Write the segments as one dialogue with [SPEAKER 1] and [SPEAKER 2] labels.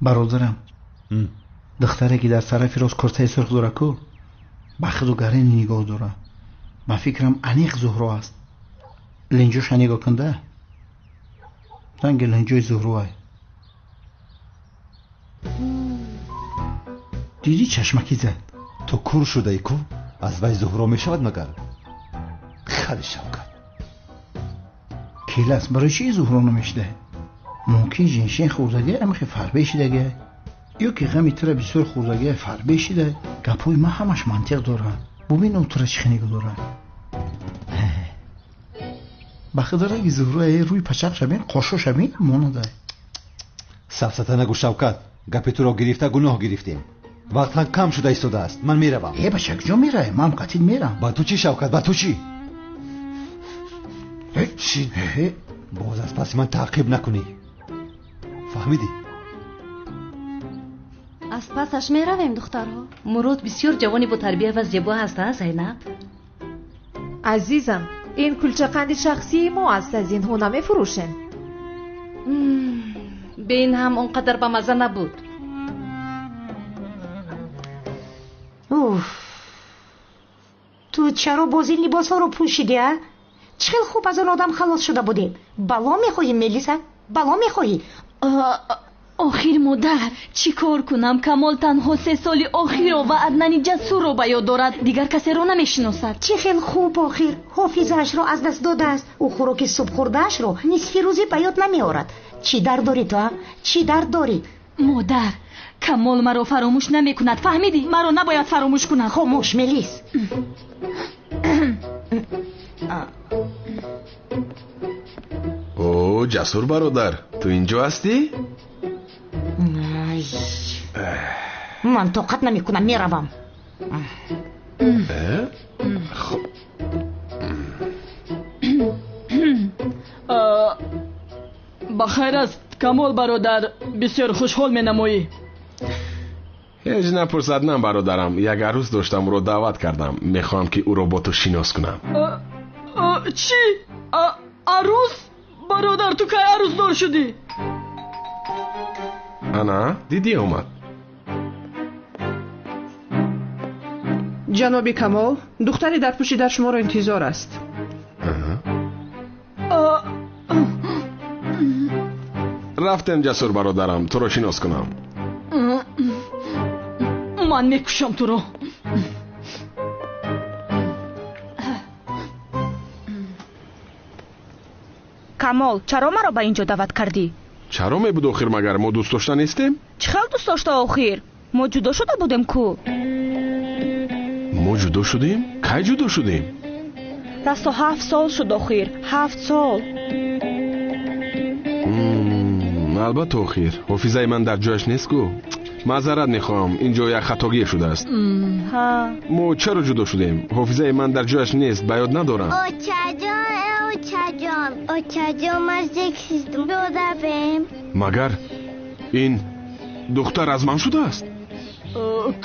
[SPEAKER 1] Бародарам, духтаре ки дар тарафи рост куртаи сурх дорад ку, ба худу гарини нигоҳ дорад. Ба фикрам аниқ Зуҳро аст. Линҷоша нигоҳ кунда, ранги линҷои Зуҳроай. Дидӣ чашмакӣ зад?
[SPEAKER 2] Ту кур шудаӣ ку? Аз вай Зуҳро мешавад магар? Хали Шавкат.
[SPEAKER 1] Келас, барои чӣ Зуҳро намешида? Мумкин женшен хӯрдагӣ амихи фарбе шидагӣ, ё ки ғами тура бисёр хӯрдагӣ фарбе шида. Гапҳои ман ҳамаш мантиқ дорад. Бубин ӯ тура чӣ нигоҳ дорад. Ба худ раги Зуҳро рӯи пачақ шабин, қошо шабин монада.
[SPEAKER 2] Сафсата нагӯ Шавкат, гапи туро гирифта гуноҳ гирифтем. Вақт ҳам кам шуда истодааст. Ман меравам.
[SPEAKER 1] Э, бача, куҷо меравӣ? Ман қатил мерам.
[SPEAKER 2] Ба ту чӣ Шавкат, ба ту чӣ? Шин, боз аз паси ман таъқиб накунӣ. Фаҳмидӣ?
[SPEAKER 3] Аз пасаш меравем, духтарҳо.
[SPEAKER 4] Мурод бисёр ҷавони ботарбия ва зебо ҳаст, а Зайнаб?
[SPEAKER 5] Азизам, ин кулчақанди шахсии мо аст, аз инҳо намефурӯшем.
[SPEAKER 4] Бе ин ҳам он қадар ба мазза набуд.
[SPEAKER 6] Уф, ту чаро боз ин либосҳоро пӯшидӣ, а? Чӣ хел хуб аз он одам халос шуда будем. Бало мехоҳӣ, Мелиса? Бало мехоҳӣ?
[SPEAKER 7] Охир модар, чӣ кор кунам? Камол танҳо 3 соли охирро ва Аднани Ҷасурро ба ёд дорад, дигар касеро намешиносад.
[SPEAKER 6] Чӣ хел хуб охир, ҳофизаашро аз даст додааст. Ӯ хӯроки субҳхӯрдаашро нисфи рӯзӣ ба ёд намеорад. Чӣ дард дорӣ ту, а? Чӣ дард дорӣ?
[SPEAKER 7] Модар, Камол маро фаромӯш намекунад, фаҳмидӣ? Маро набояд фаромӯш кунад.
[SPEAKER 6] Хомӯш, Мелис.
[SPEAKER 8] О, Ҷасур бародар, ту инҷо ҳастӣ?
[SPEAKER 6] Ман тоқат намекунам, меравам.
[SPEAKER 7] Ба хайр аст, Камол бародар, бисёр хушҳол менамоӣ.
[SPEAKER 8] Ҳеҷ напурс, Аднан бародарам, як арӯс доштам, ӯро даъват кардам. Мехоҳам ки ӯро бо ту шинос кунам.
[SPEAKER 7] Чӣ? Арӯс? Бародар, ту кай арӯсдор шудӣ?
[SPEAKER 8] Ана, дидӣ омад.
[SPEAKER 9] Ҷаноби Камол, духтари дар пушти дар шуморо интизор аст.
[SPEAKER 8] Рафтем, Ҷасур бародарам, туро шинос кунам.
[SPEAKER 7] Ман мекушам туро.
[SPEAKER 10] Камол, чаро маро ба инҷо даъват кардӣ?
[SPEAKER 8] Чаро мебуд охир, магар мо дӯст дошта нестем?
[SPEAKER 10] Чӣ хел дӯст дошта охир? Мо ҷудо шуда будем ку?
[SPEAKER 8] Мо ҷудо шудем? Кай ҷудо шудем?
[SPEAKER 10] Расто 7 сол шуд охир, 7 сол.
[SPEAKER 8] Албатта охир, ҳофизаи ман дар ҷояш нест ку. Маъзарат мехоҳам, инҷо як хатогӣ шудааст. Мо чаро ҷудо шудем? Ҳофизаи ман дар ҷояш нест, ба ёд надорам.
[SPEAKER 11] Очаҷон, очаҷон, очаҷон, ман зик шудам, биёдавем.
[SPEAKER 8] Магар ин духтар аз ман шудааст?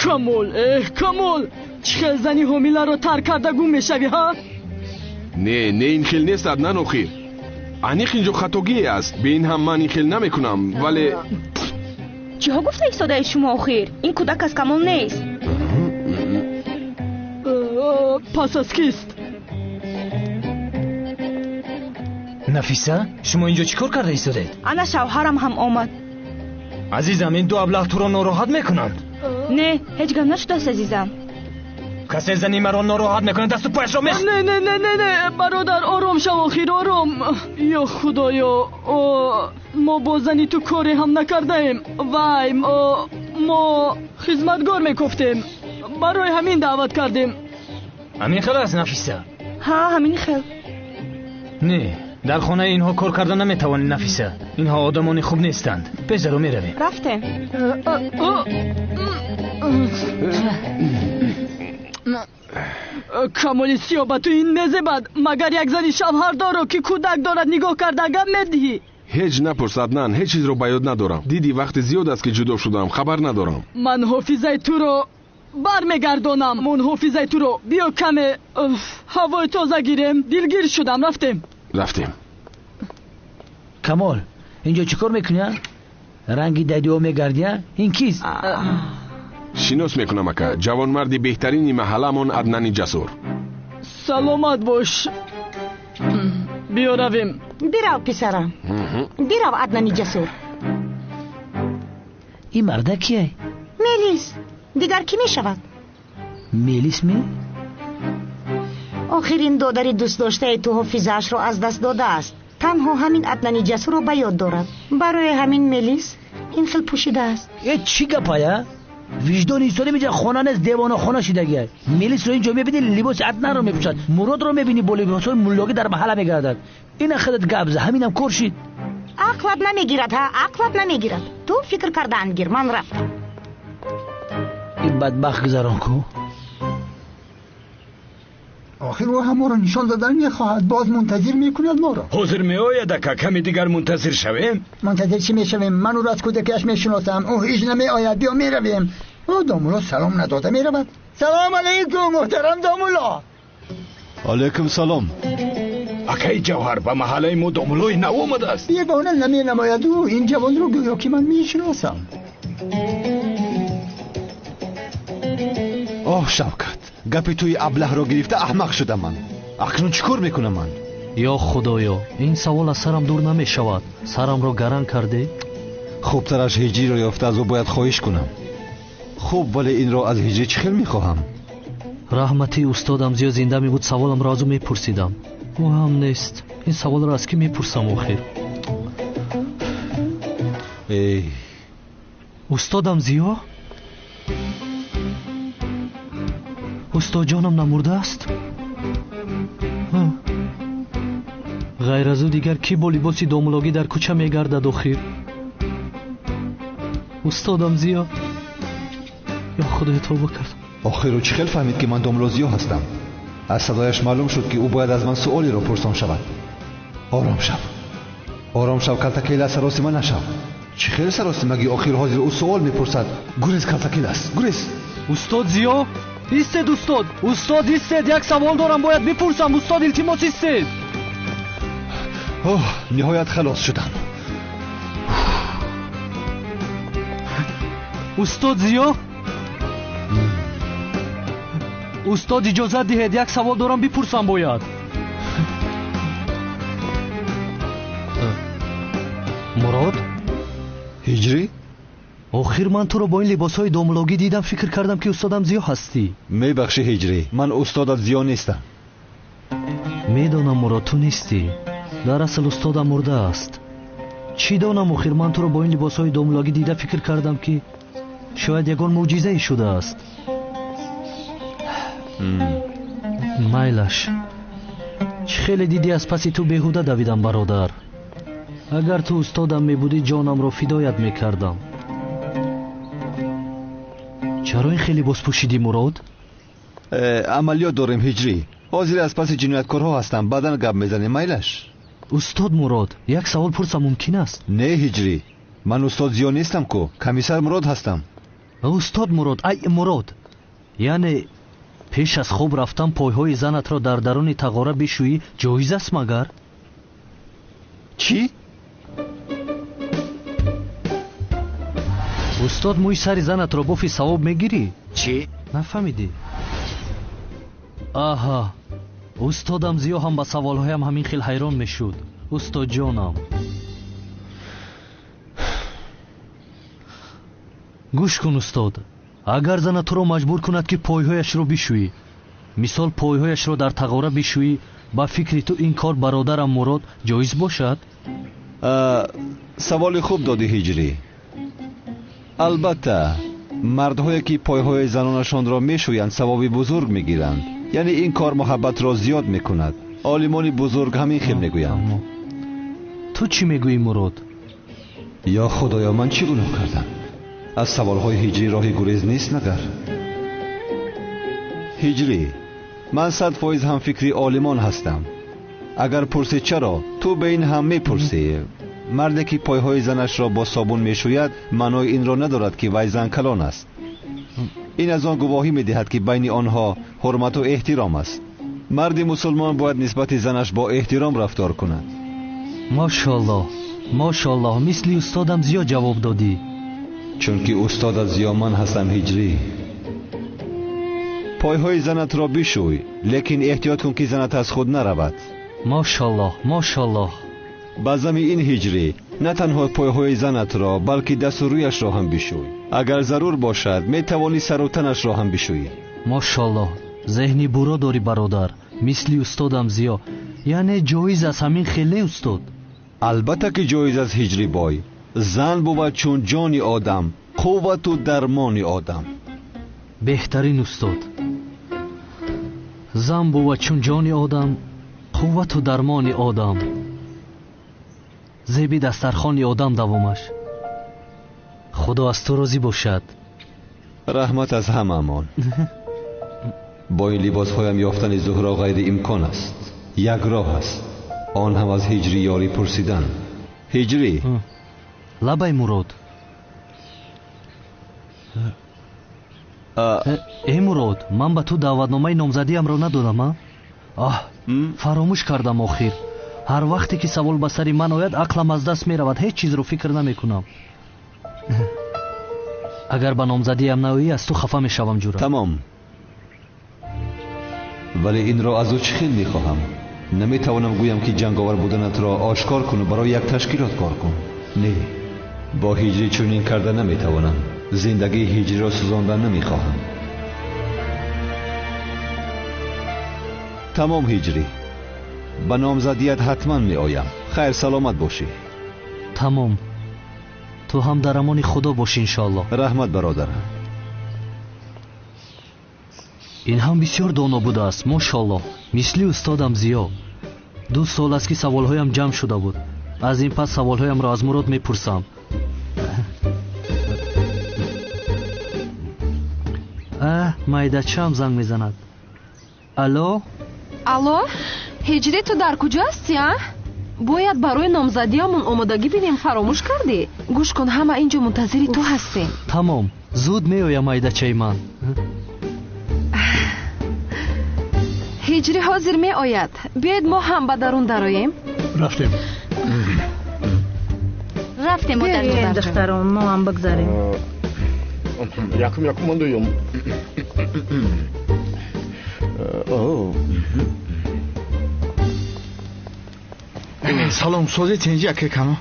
[SPEAKER 7] Камол, эҳ Камол, чӣ хел зани ҳомиларо тарк карда гум мешавӣ, ҳа?
[SPEAKER 8] Не, не, ин хел нест, Аднан охир. Аниқ инҷо хатогие аст. Бе ин ҳам ман ин хел намекунам, вале
[SPEAKER 10] чиҳо гуфта истодаи шумо охир? Ин кӯдак аз Камол нест.
[SPEAKER 7] Пас аз кист?
[SPEAKER 12] Нафиса, шумо инҷо чӣ кор карда истодед?
[SPEAKER 10] Ана шавҳарам ҳам омад.
[SPEAKER 12] Азизам, ин ду аблаҳ туро нороҳат мекунанд.
[SPEAKER 10] Не, ҳеҷ гап нашудааст, азизам.
[SPEAKER 12] Касе зани маро нороҳат мекунад, дасту пояшро мех.
[SPEAKER 7] Не, не, не, не, не, бародар, ором шав охир, ором. Ё худоё, мо бо зани ту коре ҳам накардаем. Вай, мо хизматгор мекофтем, барои ҳамин даъват кардем.
[SPEAKER 12] Ҳамин хел аст, Нафиса?
[SPEAKER 10] Ҳа, ҳамин хел.
[SPEAKER 12] Не, дар хонаи инҳо кор карда наметавонӣ, Нафиса. Инҳо одамони хуб нестанд. Пеш даро меравем.
[SPEAKER 10] Рафтем.
[SPEAKER 7] Камоли сиёҳ, ба ту ин мезебад. Магар як зани шавҳардорро ки кӯдак дорад нигоҳ карда гап медиҳӣ?
[SPEAKER 8] Ҳеҷ напурс, Аднан, ҳеҷ чизро ба ёд надорам. Дидӣ вақти зиёд аст ки ҷудо шудам, хабар надорам.
[SPEAKER 7] Ман ҳофизаи туро бармегардонам. Мон ҳофизаи туро. Биё каме ҳавои тоза гирем. Дилгир шудам, рафтем.
[SPEAKER 8] Рафтем.
[SPEAKER 12] Камол, инҷо чӣ кор мекунӣ?
[SPEAKER 13] Ранги дадио мегардия? Ин кист?
[SPEAKER 8] Шинос мекунам ака, ҷавонмарди беҳтарини маҳалламон Аднани Ҷасур.
[SPEAKER 7] Саломат бош. Биё равем.
[SPEAKER 6] Бирав писарам. Бирав Аднани Ҷасур.
[SPEAKER 13] Ин марда кие?
[SPEAKER 6] Мелис. Дигар кӣ мешавад?
[SPEAKER 13] Мелис ме?
[SPEAKER 6] Охир ин додари дӯстдоштаи ту ҳофизаашро аз даст додааст. Танҳо ҳамин Аднани Ҷасурро ба ёд дорад. Барои ҳамин Мелис ин хел пӯшидааст.
[SPEAKER 13] Э чӣ гапая? Виҷдони инсонӣ меҷа хона нест, девонахона шидагия. Мелисро инҷо мебинӣ, либоси Аднанро мепӯшад. Муродро мебинӣ, бо либосҳои муллогӣ дар маҳалла мегардад. Ина худат гап за, ҳаминам кор шид.
[SPEAKER 6] Ақлат намегирад, ҳа, ақлат намегирад. Ту фикр кардаан гир, ман рафтам.
[SPEAKER 13] Ин бадбахт гузарон ку.
[SPEAKER 14] Охир ӯ ҳамаро нишон додан мехоҳад, боз мунтазир мекунад моро.
[SPEAKER 15] Ҳозир меояд ака, каме дигар мунтазир шавем.
[SPEAKER 14] Мунтазир чӣ мешавем? Ман ӯро аз кӯдакиаш мешиносам. Ӯ ҳеҷ намеояд. Биё меравем. Ӯ домулло салом надода меравад. Салом алейкум, муҳтарам домулло.
[SPEAKER 2] Алейкум салом.
[SPEAKER 15] Акаи Ҷавҳар, ба маҳаллаи мо домуллои нав омадааст.
[SPEAKER 14] Бегона наменамояд ӯ. Ин ҷавонро гӯё ки ман мешиносам.
[SPEAKER 2] Оҳ Шавкат, гапи туи аблаҳро гирифта аҳмақ шудам ман. Акнун чӣ кор мекунам ман?
[SPEAKER 16] Ё Худоё, ин савол аз сарам дур намешавад. Сарамро гаран кардӣ?
[SPEAKER 2] Хубтараш ҳиҷриро ёфта аз ӯ бояд хоҳиш кунам. Хуб, вале инро аз ҳиҷрӣ чӣ хел мехоҳам?
[SPEAKER 16] Раҳмати устодам зиё зинда мебуд, саволамро аз ӯ мепурсидам. Ӯ ҳам нест. Ин саволро аз кӣ мепурсам охир?
[SPEAKER 2] Эй
[SPEAKER 16] устодам зиё? Устодҷонам намурдааст? Ғайр аз ӯ дигар кӣ бо либоси домулогӣ дар кӯча мегардад охир? Устодам зиё, ё Худоё тавба кардам.
[SPEAKER 2] Охир ӯ чӣ хел фаҳмид ки ман домуло зиё ҳастам? Аз садояш маълум шуд ки ӯ бояд аз ман суолеро пурсон шавад. Ором шав, ором шав, калтакелас, саросима нашав. Чӣ хел саросимагӣ? Охир ҳозир ӯ суол мепурсад. Гурез калтакелас, гурез.
[SPEAKER 16] Устод зиё, истед устод, устод истед, як савол дорам, бояд бипурсам. Устод илтимос истед.
[SPEAKER 2] Оҳ, ниҳоят халос шудам.
[SPEAKER 16] Устод зиё, устод иҷозат диҳед, як савол дорам бипурсам бояд. Мурод?
[SPEAKER 2] Ҳиҷрӣ?
[SPEAKER 16] Охир ман туро бо ин либосҳои домулогӣ дидам, фикр кардам ки устодам зиё ҳастӣ.
[SPEAKER 2] Мебахшӣ ҳиҷрӣ, ман устодат зиё нестам.
[SPEAKER 16] Медонам Мурод, ту нестӣ. Дар асл устодам мурдааст. Чӣ донам охир ман туро бо ин либосҳои домулогӣ дида фикр кардам ки шояд ягон мӯъҷизае шудааст. Майлаш, чӣ хеле дидӣ аз паси ту беҳуда давидам бародар. Агар ту устодам мебудӣ ҷонамро фидоят мекардам. Чаро ин хеле либос пӯшидӣ Мурод?
[SPEAKER 2] Амалиёт дорем ҳиҷрӣ. Ҳозир аз паси ҷинояткорҳо ҳастам, баъдан гап мезанем. Майлаш.
[SPEAKER 16] Устод Мурод, як савол пурсам мумкин аст?
[SPEAKER 2] Не ҳиҷрӣ, ман устод зиё нестам ку, комиссар Мурод ҳастам.
[SPEAKER 16] Устод Мурод, ай Мурод, яъне пеш аз хоб рафтан пойҳои занатро дар даруни тағора бишӯӣ ҷоиз аст магар?
[SPEAKER 2] Чӣ?
[SPEAKER 16] Устод, мӯи сари занатро бофи савоб мегирӣ?
[SPEAKER 15] Чӣ?
[SPEAKER 16] Нафаҳмидӣ? Аҳа, устодам зиё ҳам ба саволҳоям ҳамин хел ҳайрон мешуд. Устодҷонам, гӯш кун устод, агар зана туро маҷбур кунад ки пойҳояшро бишӯӣ, мисол пойҳояшро дар тағора бишӯӣ, ба фикри ту ин кор бародарам Мурод ҷоиз бошад?
[SPEAKER 2] Саволи хуб додӣ ҳиҷрӣ. Албатта, мардҳое ки пойҳои занонашонро мешӯянд савоби бузург мегиранд. Яъне ин кор муҳаббатро зиёд мекунад. Олимони бузург ҳамин хел мегӯянд.
[SPEAKER 16] Ту чӣ мегӯӣ Мурод?
[SPEAKER 2] Ё Худоё, ман чӣ гуноҳ кардам? Аз саволҳои ҳиҷрӣ роҳи гурез нест магар? Ҳиҷрӣ, ман 100% ҳамфикри олимон ҳастам. Агар пурсӣ чаро, ту ба ин ҳам мепурсӣ. Марде ки пойҳои занашро бо собун мешӯяд, маънои инро надорад ки вай зан калон аст. Ин аз он гувоҳӣ медиҳад ки байни онҳо ҳурмату эҳтиром аст. Марди мусулмон бояд нисбати занаш бо эҳтиром рафтор кунад.
[SPEAKER 16] Машоаллоҳ, Мошоаллоҳ, мисли устодам зиёд ҷавоб додӣ.
[SPEAKER 2] Чунки устодат зиё ман ҳастам ҳиҷрӣ. Пойҳои занатро бишӯй, лекин эҳтиёт кун ки занат аз худ наравад.
[SPEAKER 16] Мошоаллоҳ, мошоаллоҳ.
[SPEAKER 2] Ба зами ин ҳиҷрӣ на танҳо пойҳои занатро, балки дасту рӯяшро ҳам бишӯй. Агар зарур бошад, метавонӣ сару танашро ҳам бишӯӣ.
[SPEAKER 16] Мошоаллоҳ, зеҳни буро дорӣ бародар, мисли устодам зиё. Яъне ҷоиз аст ҳамин хеле устод?
[SPEAKER 2] Албатта ки ҷоиз аст ҳиҷрӣ бой. Зан бувад чун ҷони одам, қуввату дармони одам.
[SPEAKER 16] Беҳтарин устод. Зан бувад чун ҷони одам, қуввату дармони одам. Зеби дастархони одам давомаш. Худо аз ту розӣ бошад.
[SPEAKER 2] Раҳмат аз ҳамаамон. Бо ин либосҳоям ёфтани Зуҳро ғайриимкон аст. Як роҳ аст, он ҳам аз ҳиҷрӣ ёрӣ пурсидан. Ҳиҷрӣ.
[SPEAKER 16] Лабай Мурод. Э Мурод, ман ба ту даъватномаи номзадиамро надодам, а? Аҳ, фаромӯш кардам охир. Ҳар вақте ки савол ба сари ман ояд, ақлам аз даст меравад, ҳеҷ чизро фикр намекунам. Агар ба номзадиам наоӣ, аз ту хафа мешавам ҷура.
[SPEAKER 2] Тамом. Вале инро аз ӯ чӣ хел мехоҳам? Наметавонам гӯям ки ҷанговар буданатро ошкор куну барои як ташкилот кор кун. Не, бо ҳиҷрӣ чунин карда наметавонам. Зиндагии ҳиҷриро сӯзондан намехоҳам. Тамом ҳиҷрӣ, ба номзадият ҳатман меоям. Хайр, саломат бошӣ.
[SPEAKER 16] Тамом, ту ҳам дар амони Худо бош иншоаллоҳ.
[SPEAKER 2] Раҳмат бародарам.
[SPEAKER 16] Ин ҳам бисёр доно будааст, мошоаллоҳ, мисли устодам зиё. 2 сол аст ки саволҳоям ҷамъ шуда буд. Аз ин пас саволҳоямро аз Мурод мепурсам. Майдачаам занг мезанад. Алло?
[SPEAKER 17] Алло, ҳиҷрӣ, ту дар куҷо ҳастӣ, а? Бояд барои номзадиамон омодагӣ бинем, фаромӯш кардӣ? Гӯш кун, ҳама инҷо мунтазири ту ҳастем.
[SPEAKER 16] Тамом, зуд меоям майдачаи ман.
[SPEAKER 17] Ҳиҷрӣ ҳозир меояд. Биёед мо ҳам ба дарун дароем.
[SPEAKER 1] Рафтем.
[SPEAKER 4] Рафтем, модарҷон.
[SPEAKER 18] Духтарон, мо ҳам бигзарем.
[SPEAKER 15] Якум, якум, ман дуюм.
[SPEAKER 1] Салом, сози тинҷи ака кано.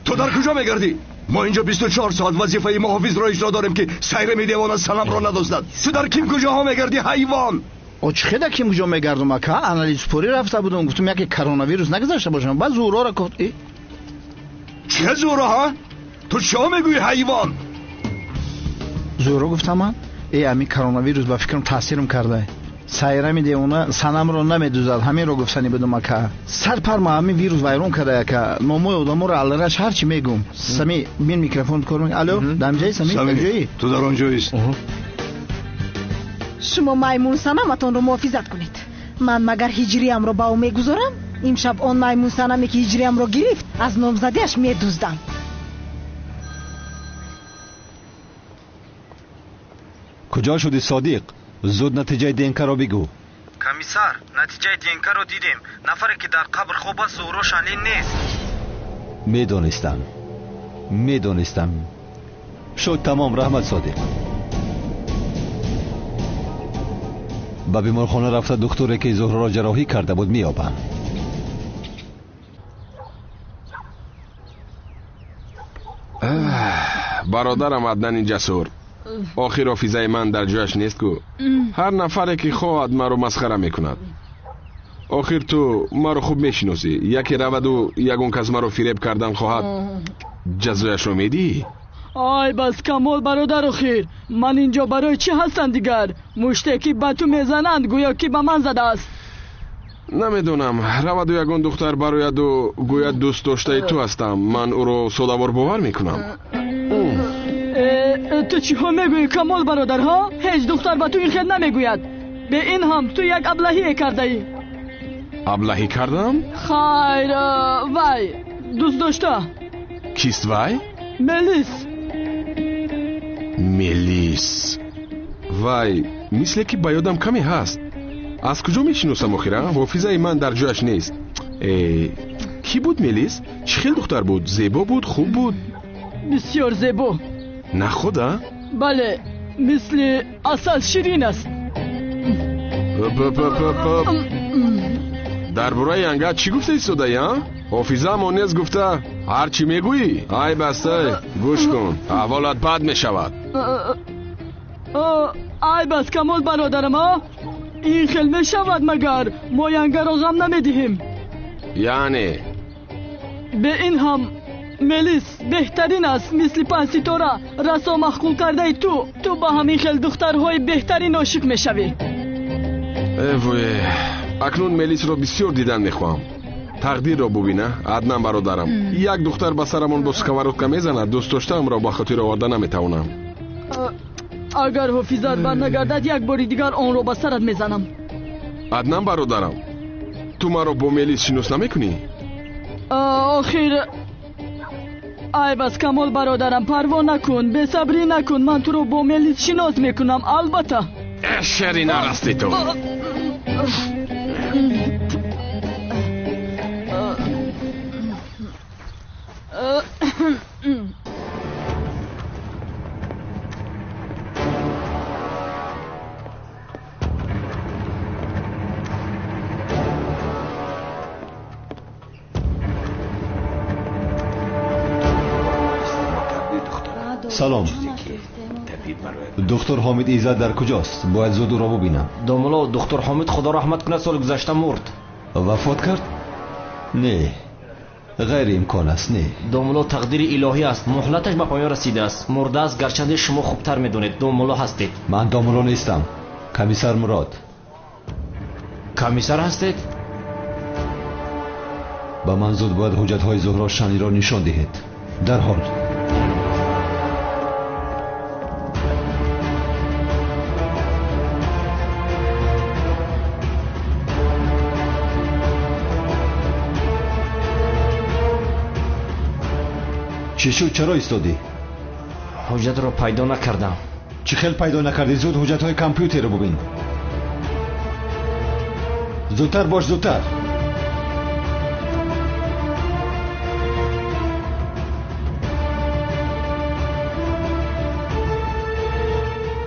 [SPEAKER 15] Ту дар куҷо мегардӣ? Мо инҷо 24 соат вазифаи муҳофизро иҷро дорем ки сайрами девона Санамро надоздад. Ту дар ким куҷоҳо мегардӣ, ҳайвон?
[SPEAKER 1] О, чӣ хеда ким куҷо мегардум ака? Анализпурӣ рафта будум, гуфтум яке коронавирус нагузашта бошам. Баъд Зуҳроро гуфт.
[SPEAKER 15] Чӣ Зуҳро, ҳа? Ту чӣ мегӯӣ, ҳайвон?
[SPEAKER 1] Зуҳро гуфтам ман, ами коронавирус ба фикрам таъсирам карда. Сайрами девона Санамро намедузад, ҳаминро гуфтанӣ будум ака. Сарпарма ҳамин вирус вайрон карда ака. Номои одаморо аллараш ҳарчи мегӯм. Сами, бин микрофон кор мекунӣ. Алло, дар ҷои Сами? Дар ҷои?
[SPEAKER 15] Ту дар он ҷоист.
[SPEAKER 18] Шумо маймун Санаматонро муҳофизат кунед. Ман магар ҳиҷриямро ба ӯ мегузорам? Имшаб он маймун Санаме ки ҳиҷриямро гирифт, аз номзадиаш медуздам.
[SPEAKER 2] Куҷо шудӣ Содиқ? Зуд натиҷаи ДНК-ро бигӯ.
[SPEAKER 19] Комиссар, натиҷаи ДНК-ро дидем. Нафаре ки дар қабр хоб аст, Зуҳро Шанлин нест.
[SPEAKER 2] Медонистам, медонистам. Шуд тамом, раҳмат Содиқ. Ба беморхона рафта духтуре ки Зуҳроро ҷарроҳӣ карда буд меёбам.
[SPEAKER 8] Бародарам Аднани ҷасур, охир ҳофизаи ман дар ҷояш нест ку. Ҳар нафаре ки хоҳад маро масхара мекунад. Охир ту маро хуб мешиносӣ. Яке раваду ягон кас маро фиреб кардан хоҳад, ҷазояшро медиҳӣ?
[SPEAKER 7] Ай бас Камол бародар, охир ман инҷо барои чӣ ҳастам дигар? Муште ки ба ту мезананд, гӯё ки ба ман задааст.
[SPEAKER 8] Намедонам, раваду ягон духтар барояду гӯяд дӯст доштаи ту ҳастам, ман ӯро содавор бовар мекунам.
[SPEAKER 7] Ту чиҳо мегӯӣ Камол бародар, ҳо? Ҳеҷ духтар ба ту ин хел намегӯяд. Бе ин ҳам ту як аблаҳие кардаӣ.
[SPEAKER 8] Аблаҳӣ кардам?
[SPEAKER 7] Хайр, вай дӯст дошта.
[SPEAKER 8] Кист вай?
[SPEAKER 7] Мелис.
[SPEAKER 8] Мелис. Вай, мисле ки ба ёдам каме ҳаст. Аз куҷо мешиносам охира? Ҳофизаи ман дар ҷояш нест. Кӣ буд Мелис? Чӣ хел духтар буд? Зебо буд, хуб буд?
[SPEAKER 7] Бисёр зебо.
[SPEAKER 8] На худа?
[SPEAKER 7] Бале, мисли асал ширин аст.
[SPEAKER 8] П. Дар бораи янга чӣ гуфта истодаи, а? Ҳофизаам он нест гуфта, ҳар чӣ мегӯӣ? Ай бастай, гӯш кун, аҳволат бад мешавад.
[SPEAKER 7] Айб аст, Камол бародарам, а? Ин хел мешавад магар? Мо янгаро ғам намедиҳем.
[SPEAKER 8] Яъне?
[SPEAKER 7] Бе ин ҳам Мелис беҳтарин аст, мисли панҷситора, расо маъқул кардаи ту. Ту ба ҳамин хел духтарҳои беҳтарин ошиқ мешавӣ.
[SPEAKER 8] Эвуе, акнун Мелисро бисёр дидан мехоҳам. Тақдирро бубина, Аднан бародарам. Як духтар ба сарамон бо сковородка мезанад, дӯст доштаамро ба хотир оварда наметавонам.
[SPEAKER 7] Агар ҳофизат барнагардад, як бори дигар онро ба сарат мезанам.
[SPEAKER 8] Аднан бародарам, ту маро бо Мелис шинос намекунӣ?
[SPEAKER 7] Охир айб аст, Камол бародарам, парво накун, бесабрӣ накун, ман туро бо Мелис шинос мекунам, албатта.
[SPEAKER 8] Э, шери нарасти ту.
[SPEAKER 2] Салом. Доктор Ҳомид Иззат дар куҷост? Бояд зуд ӯро бубинам.
[SPEAKER 20] Домулло, доктор Ҳомид худо раҳмат кунад, соли гузашта мурд.
[SPEAKER 2] Вафот кард? Не, ғайриимкон аст, не.
[SPEAKER 20] Домулло, тақдири илоҳӣ аст, муҳлаташ ба поён расидааст. Мурдааст, гарчанде шумо хубтар медонед, домулло ҳастед.
[SPEAKER 2] Ман домулло нестам, комиссар Мурод.
[SPEAKER 20] Комиссар ҳастед?
[SPEAKER 2] Ба ман зуд бояд ҳуҷҷатҳои Зуҳро Шаниро нишон диҳед. Дарҳол. Чӣ шуд? Чаро истодӣ?
[SPEAKER 20] Ҳуҷҷатро пайдо накардам.
[SPEAKER 2] Чӣ хел пайдо накардӣ? Зуд ҳуҷҷатҳои компютерро бубин. Зудтар бош, зудтар.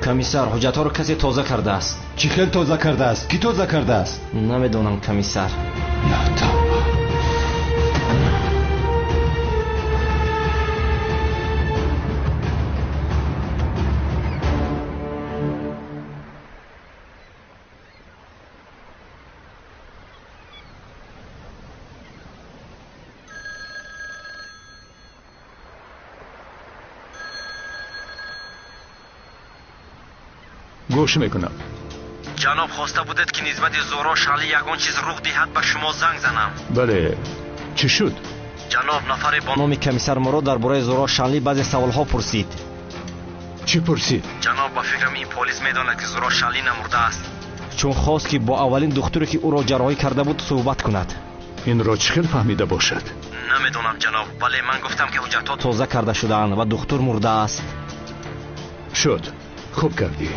[SPEAKER 20] Комиссар, ҳуҷҷатҳоро касе тоза кардааст.
[SPEAKER 2] Чӣ хел тоза кардааст? Кӣ тоза кардааст?
[SPEAKER 20] Намедонам, комиссар.
[SPEAKER 2] Ё тавба.
[SPEAKER 21] Гӯш мекунам.
[SPEAKER 19] Ҷаноб, хоста будед, ки нисбати Зуҳро Шанли ягон чиз рух диҳад, ба шумо занг занам.
[SPEAKER 21] Бале, чӣ шуд?
[SPEAKER 19] Ҷаноб, нафаре бо
[SPEAKER 20] номи комиссар Мурод дар бораи Зуҳро Шанли баъзе саволҳо пурсид.
[SPEAKER 21] Чӣ пурсид?
[SPEAKER 19] Ҷаноб, ба фикрам ин полис медонад, ки Зуҳро Шанли намурдааст.
[SPEAKER 20] Чун хост, ки бо аввалин духтуре, ки ӯро ҷарроҳӣ карда буд, суҳбат кунад.
[SPEAKER 21] Инро чӣ хел фаҳмида бошад?
[SPEAKER 19] Намедонам, ҷаноб, вале ман гуфтам, ки ҳуҷҷатҳо
[SPEAKER 20] тоза карда шудаанд ва духтур мурдааст.
[SPEAKER 21] Шуд, хуб кардӣ.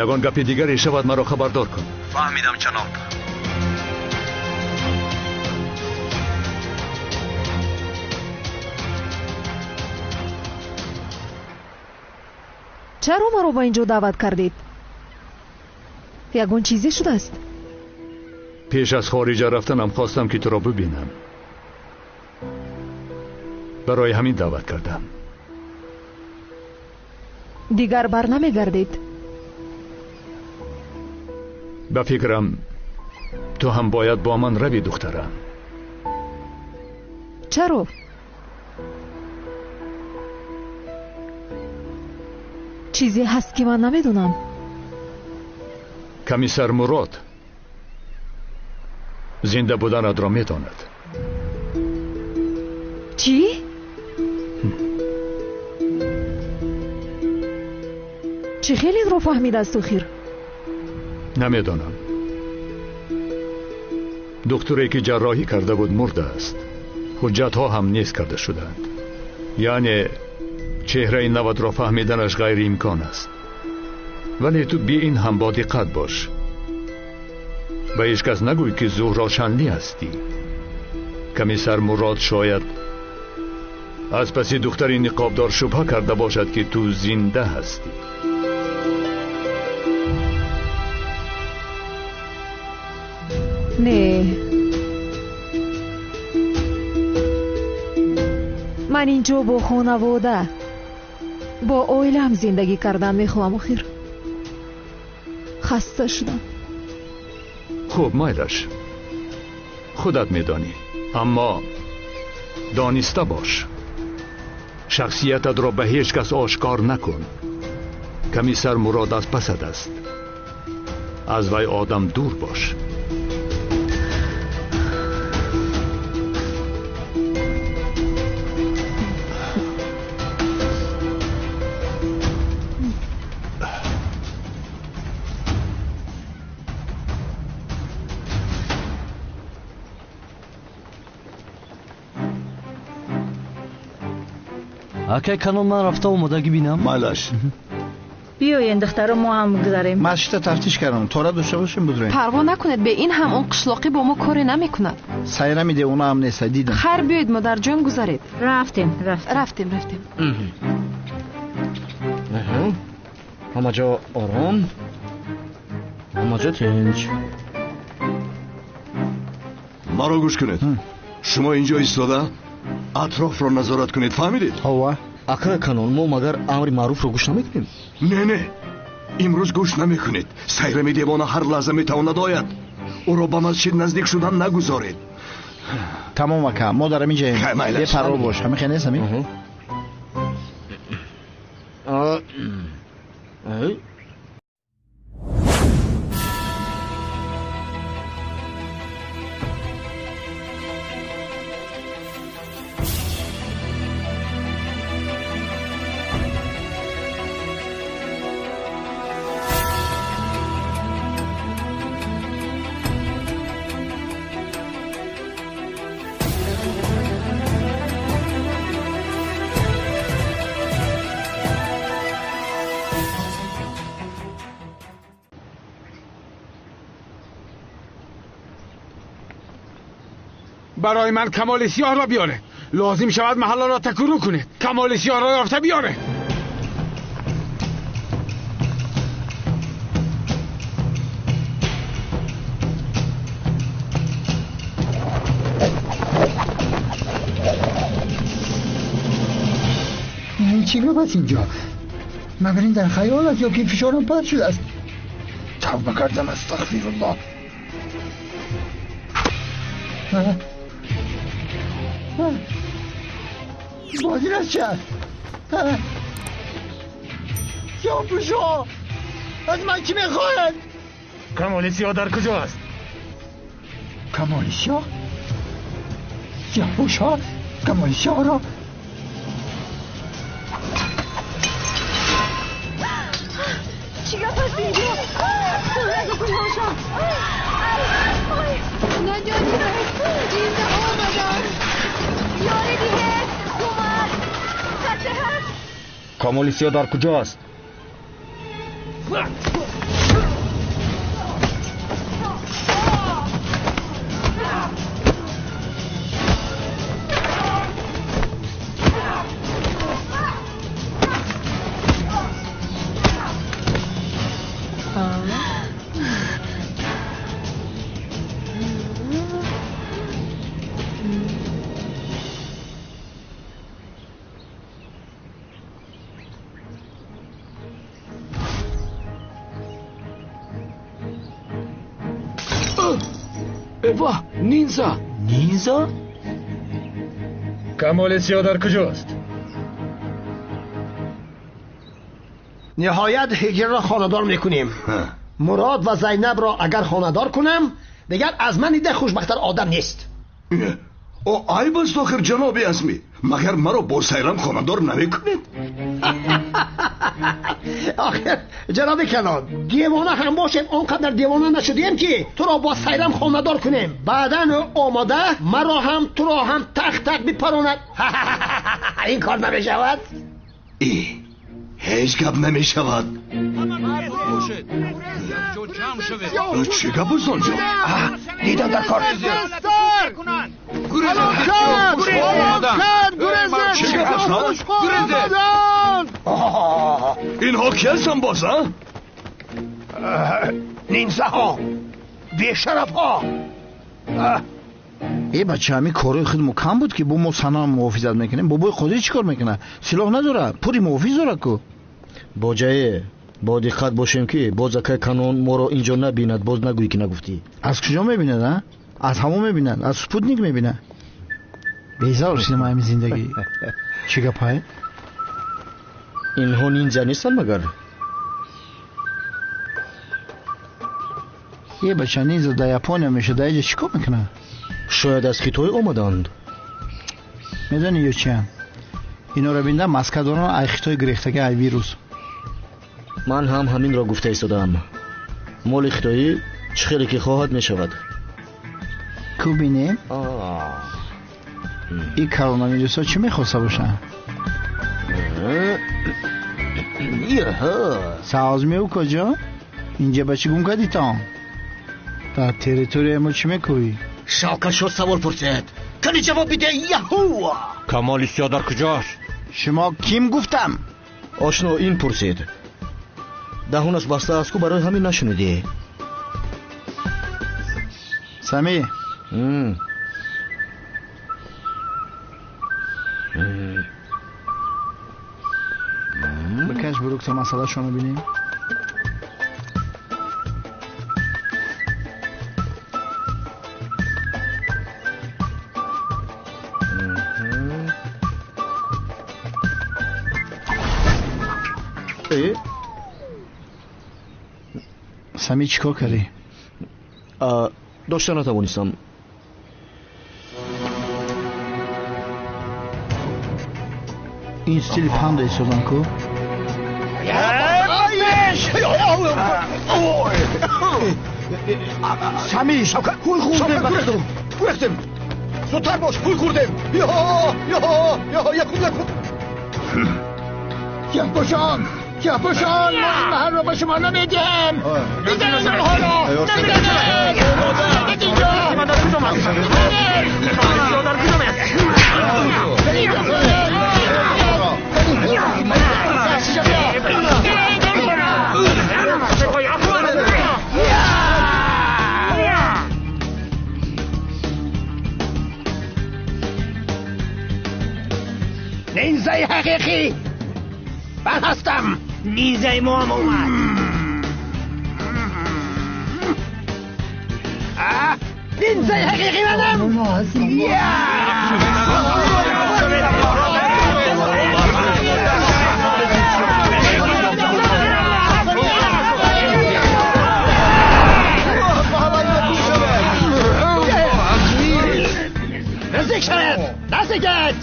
[SPEAKER 21] Ягон гапи дигаре шавад, маро хабардор кун.
[SPEAKER 19] Фаҳмидам, ҷаноб.
[SPEAKER 5] Чаро маро ба ин ҷо даъват кардед? Ягон чизе шудааст?
[SPEAKER 21] Пеш аз хориҷа рафтанам хостам, ки туро бубинам. Барои ҳамин даъват кардам.
[SPEAKER 5] Дигар бар намегардед?
[SPEAKER 21] Ба фикрам, ту ҳам бояд бо ман равӣ, духтарам.
[SPEAKER 5] Чаро? Чизе ҳаст, ки ман намедонам.
[SPEAKER 21] Комиссар Мурод зинда буданатро медонад.
[SPEAKER 5] Чӣ? Чӣ хел инро фаҳмидааст охир?
[SPEAKER 21] Намедонам. Духтуре, ки ҷарроҳӣ карда буд, мурдааст. Ҳуҷҷатҳо ҳам нест карда шудаанд. Яъне чеҳраи наватро фаҳмиданаш ғайриимкон аст. Вале ту би ин ҳам бодиққат бош. Ба ҳеҷ кас нагӯй ки Зуҳро Шанлӣ ҳастӣ. Комиссар Мурод шояд аз паси духтари ниқобдор шубҳа карда бошад ки ту зинда ҳастӣ.
[SPEAKER 5] Не, ман инҷо бо хонавода, бо оилаам зиндагӣ кардан мехоҳам. Охир хаста шудам.
[SPEAKER 21] Хуб, майлаш, худат медонӣ, аммо дониста бош, шахсиятатро ба ҳеҷ кас ошкор накун. Комиссар Мурод аз пасат аст, аз вай одам дур бош.
[SPEAKER 16] Акай канон, ман рафта омодагӣ бинам.
[SPEAKER 15] Майлаш.
[SPEAKER 4] Биёен, духтаро, мо ҳам гузарем.
[SPEAKER 1] Ман шита тафтиш кардам, тора дошта бошем, будроем.
[SPEAKER 17] Парво накунед, бе ин ҳам он қишлоқӣ бо мо коре намекунад.
[SPEAKER 1] Сайрами девона ҳам нест, дидам.
[SPEAKER 17] Хайр, биёед, модарҷон, гузаред.
[SPEAKER 4] Рафтем,
[SPEAKER 17] рафтем, рафтем.
[SPEAKER 20] Ҳама ҷо ором, ҳама ҷо тинч.
[SPEAKER 15] Маро гӯш кунед. Шумо инҷо истода атрофро назорат кунед, фаҳмидед?
[SPEAKER 1] Ҳова.
[SPEAKER 20] Акай канон, мо магар амри маъруфро гӯш намекунем?
[SPEAKER 15] Не, не, имрӯз гӯш намекунед. Сайрами девона ҳар лаҳза метавонад ояд. Ӯро ба масҷид наздик шудан нагузоред.
[SPEAKER 1] Тамом, ака, мо дар ҳамин ҷаем. Бепарво бош, ҳамин хел нест, ҳамин?
[SPEAKER 3] برای من کمال سیاه را بیاره. لازم شود محله را تکرو کنه. کمال سیاه را یافته بیاره.
[SPEAKER 14] این چی گفت اینجا؟ مگر این در خیال است یا که فشارم پرد شده است؟ توبه کردم، استغفر الله. بازی از چه است؟ سیاه‌پوشا از من چی میخواهد؟
[SPEAKER 12] کمال سیاه در کجا است؟
[SPEAKER 14] کمال سیاه؟ سیاه‌پوشا کمال سیاه را
[SPEAKER 17] چی گفت است اینجا؟ نجات دهید، آمدن، یاری دیهد، کمک، کسی هست؟
[SPEAKER 20] کامال سیاه در کجاست؟
[SPEAKER 3] وا، نینزا.
[SPEAKER 13] نینزا؟
[SPEAKER 12] کمال سیاه در کجاست؟
[SPEAKER 22] نهایت هجر را خانه‌دار میکنیم. مراد و زینب را اگر خانه‌دار کنم دیگر از من دیده خوشبخت‌تر آدم نیست.
[SPEAKER 15] او عیب است آخر جناب عظمی، مگر مرا با سیرم خانه‌دار نمیکنید؟
[SPEAKER 22] آخر جناب کلان، دیوانه هم باشیم آنقدر دیوانه نشدیم که تو را با سیرم خانه‌دار کنیم، بعدا آماده مرا هم تو را هم تخت تخت بپراند. این کار نمیشود.
[SPEAKER 15] ای هیچ گپ نمیشود. Чӣ гап аст онҷо?
[SPEAKER 14] Дидам дар кор.
[SPEAKER 15] Чӣ гап аст? Инҳо ки ҳастанд боз, а?
[SPEAKER 22] Ниндзаҳо, бешарафҳо.
[SPEAKER 1] Э бача, ҳамин корои худ мо кам буд, ки бо мо санам муҳофизат мекунем. Бобои қодир чӣ кор мекунад? Силоҳ надорад, пури муҳофиз дорад ку.
[SPEAKER 16] Боҷае, бо диққат бошем, ки боз акай Канон моро инҷо набинад, боз нагӯӣ, ки нагуфтӣ.
[SPEAKER 1] Аз куҷо мебинад, а? Аз ҳаво мебинад, аз спутник мебинад. Безор шудем ҳамин зиндагӣ. Чӣ гапае?
[SPEAKER 16] Инҳо ниндзя нестанд магар?
[SPEAKER 1] Е бача, ниндзя дар Япония мешавад, дар инҷа чӣ кор мекунад?
[SPEAKER 16] Шояд аз Хитой омаданд.
[SPEAKER 1] Медонӣ ё чиянд? Инора бинда маска доранд, ай Хитой гирехтаги, ай вирус.
[SPEAKER 16] Ман ҳам ҳаминро гуфта истодаам. Моли хитоӣ чӣ хеле ки хоҳад мешавад.
[SPEAKER 1] Ку бинем? Ин коронавирусҳо чӣ мехоста бошанд? Саозмеу куҷо? Инҷа ба чӣ гум кардитон? Дар территорияи мо чӣ мекӯӣ?
[SPEAKER 9] Шавкат шуд савол пурсид. Кани ҷавоб биде, яҳу!
[SPEAKER 11] Камоли сиёҳ дар куҷост?
[SPEAKER 1] Шумо ким гуфтам?
[SPEAKER 16] Ошно ин пурсид. Даҳонаш баста аст ку, барои ҳамин нашунидӣ.
[SPEAKER 1] Сами. Бикаш бурук та масъалашонро бинем. Сами, чӣ кор кардӣ?
[SPEAKER 16] Дошта натавонистам.
[SPEAKER 1] Ин стили панда истодам ку? Сами,
[SPEAKER 15] ҳуй хӯрдем, гурехтем. Зудтар бош, ҳуй хӯрдем. Якум, якум.
[SPEAKER 14] Сиёҳпӯшон, сиёҳпӯшон, мо ин маҳалро ба шумо намедиҳем. Бизанед онҳоро, намезанед. Инҷо.
[SPEAKER 22] Ниндзаи ҳақиқӣ ман ҳастам. Ниндзаи мо ҳам омад. Ниндзаи ҳақиқӣ манам. Наздик шавед, наздикет.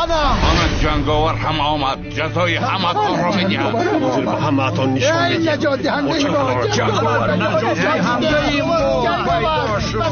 [SPEAKER 23] Ана ҷанговар ҳам омад, ҷазои ҳаматонро медиҳад.
[SPEAKER 22] Ҳозир ба ҳамаатон нишон медиҳам.
[SPEAKER 14] Наҷотдиҳандаи мо,
[SPEAKER 23] ҷанговар, наҷотдиҳандаи мо пайдо шуд.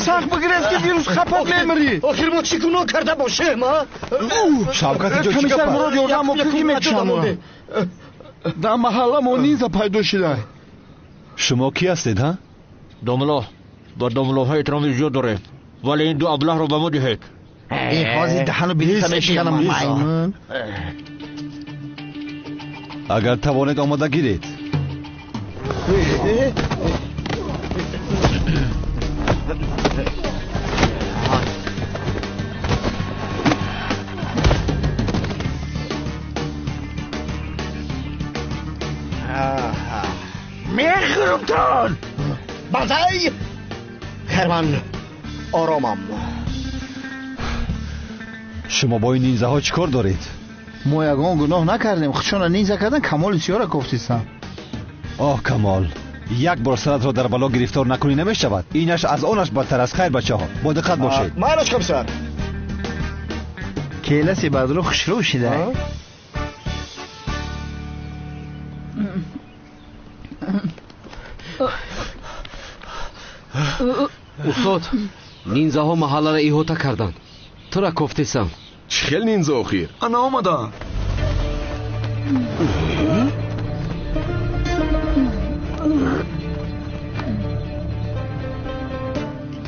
[SPEAKER 1] Сахт бигирез, ки вирус хапок мемирӣ.
[SPEAKER 9] Охир мо чӣ гуноҳ карда бошем, а?
[SPEAKER 2] Шавкат, инҷо чӣ
[SPEAKER 1] Комиссар
[SPEAKER 2] гап?
[SPEAKER 1] Мурод, ёрдам мо ки мекушам. Дар маҳалла мо ниндза пайдо шуда.
[SPEAKER 2] Шумо кӣ ҳастед, ҳа?
[SPEAKER 11] Домло, ба домлоҳо эҳтироми зиёд дорем, вале ин ду аблаҳро ба мо диҳед.
[SPEAKER 1] Э, ҳозир даҳану билита мешиканам, маймун.
[SPEAKER 2] Агар тавонед, омода гиред.
[SPEAKER 9] Мехӯрумтон. Базай. Херман, оромам.
[SPEAKER 2] Шумо бо ин нинзаҳо чӣ кор доред?
[SPEAKER 1] Мо ягон гуноҳ накардем. Худшона нинза кардан Камоли Сиёра кофтистам.
[SPEAKER 2] Оҳ, Камол, як бор саратро дар бало гирифтор накунӣ намешавад. Инаш аз онаш бадтар аст. Хайр, бачаҳо, бо диққат бошед.
[SPEAKER 15] Майлаш, комиссар.
[SPEAKER 1] Келаси бадру хушрӯ шида.
[SPEAKER 6] Устод, нинзаҳо маҳалларо иҳота карданд. Тура кофтесам.
[SPEAKER 8] Чӣ хел нинза охир?
[SPEAKER 15] Ана омаданд.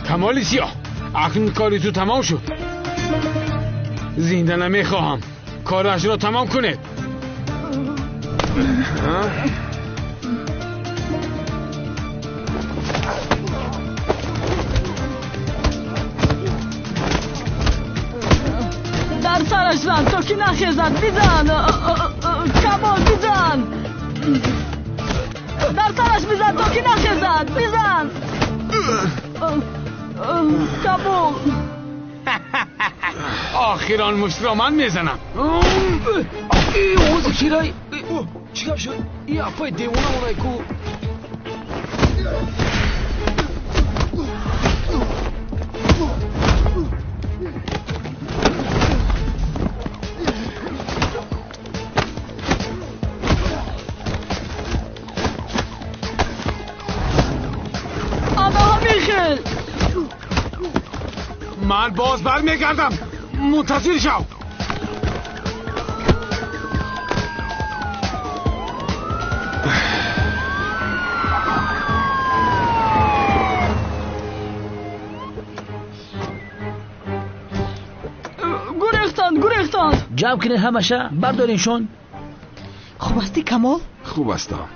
[SPEAKER 3] Камоли Сиёҳ, акнун кори ту тамом шуд. Зинда намехоҳам. Корашро тамом кунед.
[SPEAKER 7] Дар сараш зан то ки нахезад. Бизан, Камол, бизан. Дар сараш бизан то ки нахезад. Бизан, Камол.
[SPEAKER 3] Охир он муштро ман мезанам.
[SPEAKER 6] Ози кирай, чӣ гап шуд? И апай девона онай ку.
[SPEAKER 7] Ана ҳамин хел.
[SPEAKER 3] Ман боз бармегардам. Мунтазир шав.
[SPEAKER 7] Гурехтанд, гурехтанд.
[SPEAKER 13] Ҷамъ кунед ҳамаша, бардориншон.
[SPEAKER 10] Хуб ҳастӣ, Камол?
[SPEAKER 8] Хуб ҳастам.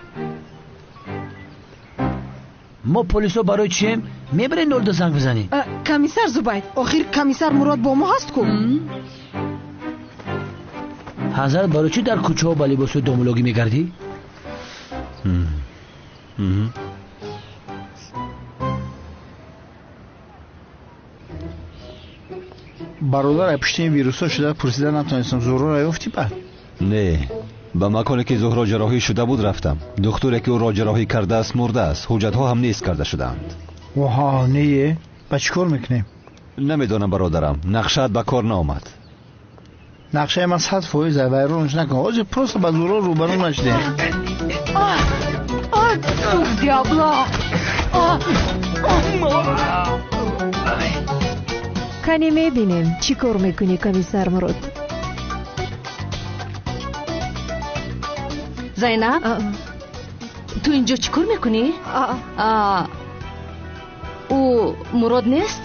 [SPEAKER 13] Мо полисо барои чием? Мебарем нолда занг бизанем.
[SPEAKER 10] Комиссар Зубайд, охир комиссар Мурод бо мо ҳаст ку?
[SPEAKER 13] Ҳазрат, барои чӣ дар кӯчаҳо ба либосҳои домулогӣ мегардӣ?
[SPEAKER 1] Бародар, ай пушти ин вирусҳо шуда пурсида натонистам. Зуҳроро ёфтӣ баъд?
[SPEAKER 2] Не, ба маконе ки Зуҳро ҷарроҳӣ шуда буд рафтам. Духтуре ки ӯро ҷарроҳӣ кардааст мурдааст. Ҳуҷҷатҳо ҳам нест карда шудаанд.
[SPEAKER 1] Оҳо, не, ба чӣ кор мекунем?
[SPEAKER 2] Намедонам, бародарам, нақшаат ба кор наомад.
[SPEAKER 1] Нақшаи ман 100% вайронш накун. Ҳозир просто ба Зуҳро рӯбарӯ нашудем.
[SPEAKER 10] Диабла!
[SPEAKER 5] Кане мебинем, чӣ кор мекунӣ, комиссар Мурод.
[SPEAKER 4] Зайнаб, ту инҷо чӣ кор мекунӣ? Ӯ Мурод нест?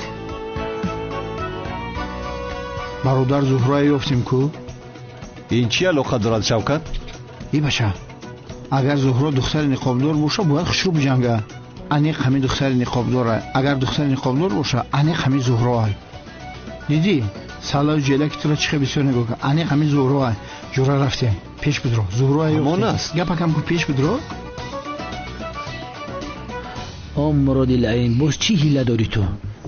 [SPEAKER 1] Бародар, Зуҳрое ёфтем ку?
[SPEAKER 2] Ин чӣ алоқа дорад, Шавкат?
[SPEAKER 1] И бача, агар Зуҳро духтари ниқобдор боша, бояд хушрӯ биҷанга. Аниқ ҳамин духтари ниқобдора. Агар духтари ниқобдор боша, аниқ ҳамин Зуҳроа. Дидӣ, салаю ҷелаки туро чӣ хел бисёр нигоҳ кард. Аниқ ҳамин Зуҳроа. Ҷура рафтем, пеш бидро. Зуҳроа ёфтем.
[SPEAKER 2] Ҳамон аст.
[SPEAKER 1] Гапакам ку, пеш бидро.
[SPEAKER 13] О, Муроди лаин, боз чӣ ҳила дорӣ ту?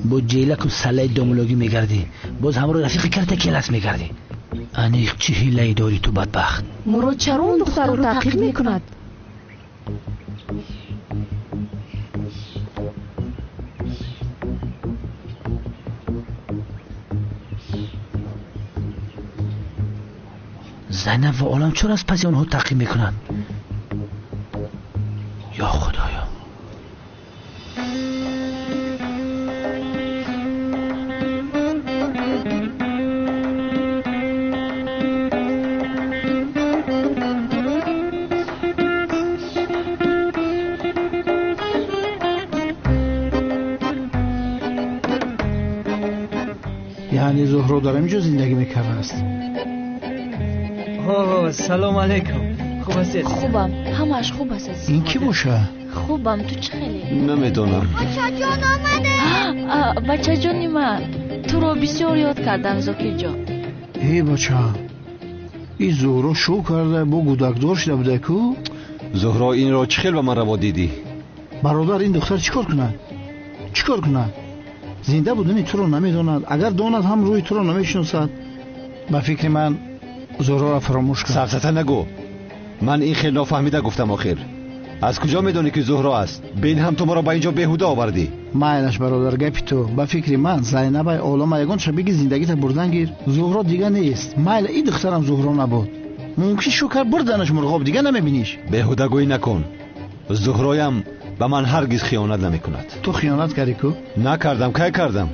[SPEAKER 13] Бо ҷелаку салаи домулогӣ мегардӣ, боз ҳамроҳ рафиқи карта келас мегардӣ. Аниқ чӣ ҳилае дорӣ ту, бадбахт?
[SPEAKER 5] Мурод чаро он духтарро таъқиб мекунад?
[SPEAKER 13] Зайнаб ва Олам чаро аз паси онҳо таъқиб мекунанд? Ё Худоё!
[SPEAKER 1] Яъне Зуҳро дар ҳамин ҷо зиндагӣ мекардааст.
[SPEAKER 18] Салом алейкум. Хуб ҳастед?
[SPEAKER 4] Хубам, ҳамааш хуб аст, азиз.
[SPEAKER 1] Ин кӣ боша?
[SPEAKER 4] Хубам, ту чӣ хеле?
[SPEAKER 2] Намедонам.
[SPEAKER 4] Бачаҷон омада. Бачаҷони ман, туро бисёр ёд кардам, Зокирҷон.
[SPEAKER 1] Эй бача, ин Зуҳро шӯ карда, бо гудакдор шуда буда ку?
[SPEAKER 2] Зуҳро, инро чӣ хел ба ман раво дидӣ?
[SPEAKER 1] Бародар, ин духтар чӣ кор кунад? Чӣ кор кунад? Зинда будани туро намедонад. Агар донад ҳам рӯи туро намешиносад. Ба фикри ман Зуҳроро фаромӯш кун.
[SPEAKER 2] Сафсата нагӯ. Ман ин хел нофаҳмида гуфтам охир. Аз куҷо медонӣ ки Зуҳро аст? Бин ҳам ту маро ба инҷо беҳуда овардӣ.
[SPEAKER 1] Майлаш бародар, гапи ту. Ба фикри ман Зайнабай олама ягон шабеги зиндагита бурдан гир. Зуҳро дига нест. Майла и духтарам Зуҳро набуд. Мумкин шукар бурданаш мурғоб, дига намебиниш.
[SPEAKER 2] Беҳудагӯӣ накун. Зуҳроям ба ман ҳаргиз хиёнат намекунад.
[SPEAKER 1] Ту хиёнат кардӣ ку?
[SPEAKER 2] Накардам, кай кардам?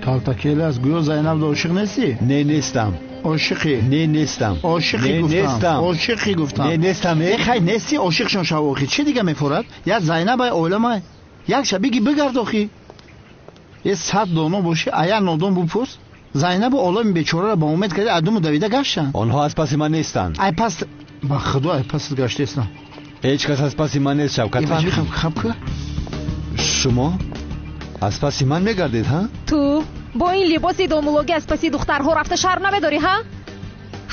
[SPEAKER 1] Калтакел аст, гӯё Зайнаб ошиқ нестӣ?
[SPEAKER 2] Не, нестам.
[SPEAKER 1] Ошиқӣ?
[SPEAKER 2] Не, нестам.
[SPEAKER 1] Ошиқӣ гуфтам. Ошиқӣ гуфтам.
[SPEAKER 2] Не, нестам.
[SPEAKER 1] Э, хай нестӣ, ошиқшон шав охи. Чӣ дига мефорад? Як Зайнабай оиламай. Як шабиги бигард охи. Е 100 доно бошӣ, а як нодон бупурс. Зайнабу олами бечораро ба умед карди адуму давида гаштанд.
[SPEAKER 2] Онҳо аз паси ман нестанд.
[SPEAKER 1] Ай пас ба худо ай пасат гаштаестам.
[SPEAKER 2] Ҳеҷ кас аз паси ман нест, Шавкат.
[SPEAKER 1] Хаб ку?
[SPEAKER 2] Шумо аз паси ман мегардед, ҳа?
[SPEAKER 5] Ту бо ин либоси домулогӣ аз паси духтарҳо рафта шарм намедорӣ, ҳа?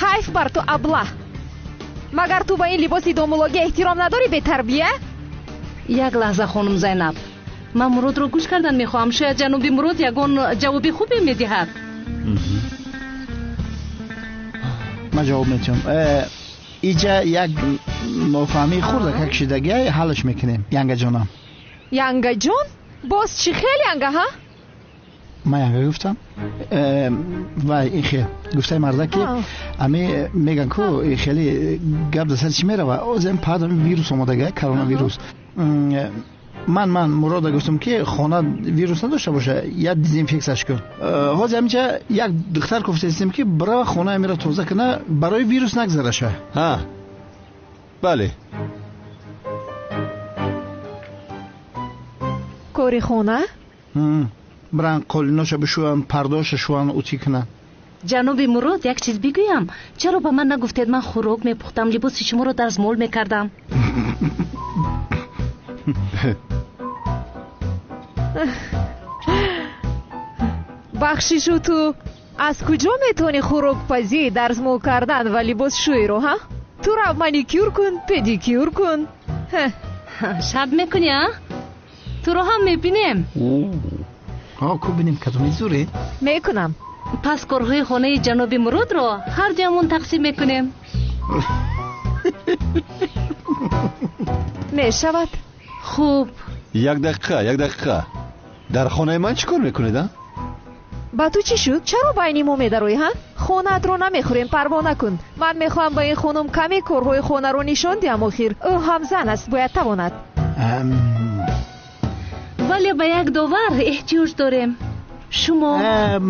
[SPEAKER 5] Ҳайф бар ту, аблаҳ! Магар ту ба ин либоси домулогӣ эҳтиром надорӣ, бетарбия?
[SPEAKER 17] Як лаҳза, хонум Зайнаб, ман Муродро гӯш кардан мехоҳам. Шояд ҷаноби Мурод ягон ҷавоби хубе медиҳад.
[SPEAKER 1] Ман ҷавоб метиҳам. Иҷа як нофаҳмии хурда как шидагия ҳаллаш мекунем, янгаҷонам.
[SPEAKER 5] Янгаҷон? Боз чӣ хел янга, ҳа?
[SPEAKER 1] Ман янга гуфтам. Вай, ин хел гуфтаи марда ки ами меган ку хеле гап дар сар чӣ мерава? Озем пад вирус омадага, коронавирус. Ман Мурода гуфтам ки хона вирус надошта боша, як дезинфексияш кун. Ҳозир ҳаминҷа як духтар гуфтаистем ки бирава хонаи амира тоза куна, барои вирус нагзараша.
[SPEAKER 2] Ҳа, бале.
[SPEAKER 5] Кори хона?
[SPEAKER 1] Биран қолиноша бишӯянд, пардоша шӯянд, утӣ кунанд.
[SPEAKER 17] Ҷаноби Мурод, як чиз бигӯям. Чаро ба ман нагуфтед? Ман хӯрок мепухтам, либоси шуморо дарзмол мекардам.
[SPEAKER 5] Бахшишу, ту аз куҷо метавонӣ хӯрокпазӣ, дарзмол кардан ва либосшӯиро, ҳа? Ту рав маникюр кун, педикюр кун.
[SPEAKER 17] Шарт мекунӣ, а? Туро ҳам мебинем.
[SPEAKER 1] Ку бинем кадоми зуре?
[SPEAKER 5] Мекунам.
[SPEAKER 17] Пас корҳои хонаи ҷаноби Муродро ҳар дуямон тақсим мекунем.
[SPEAKER 5] Мешавад.
[SPEAKER 17] Хуб.
[SPEAKER 2] Як дақиқа, як дақиқа. Дар хонаи ман чӣ кор мекунед, а?
[SPEAKER 5] Ба ту чӣ шуд? Чаро байни мо медароӣ, ҳа? Хонаатро намехӯрем, парво накун. Ман мехоҳам ба ин хонум каме корҳои хонаро нишон диҳам охир. Ӯ ҳам зан аст, бояд тавонад.
[SPEAKER 17] Вале ба як довар эҳтиёҷ дорем. Шумо?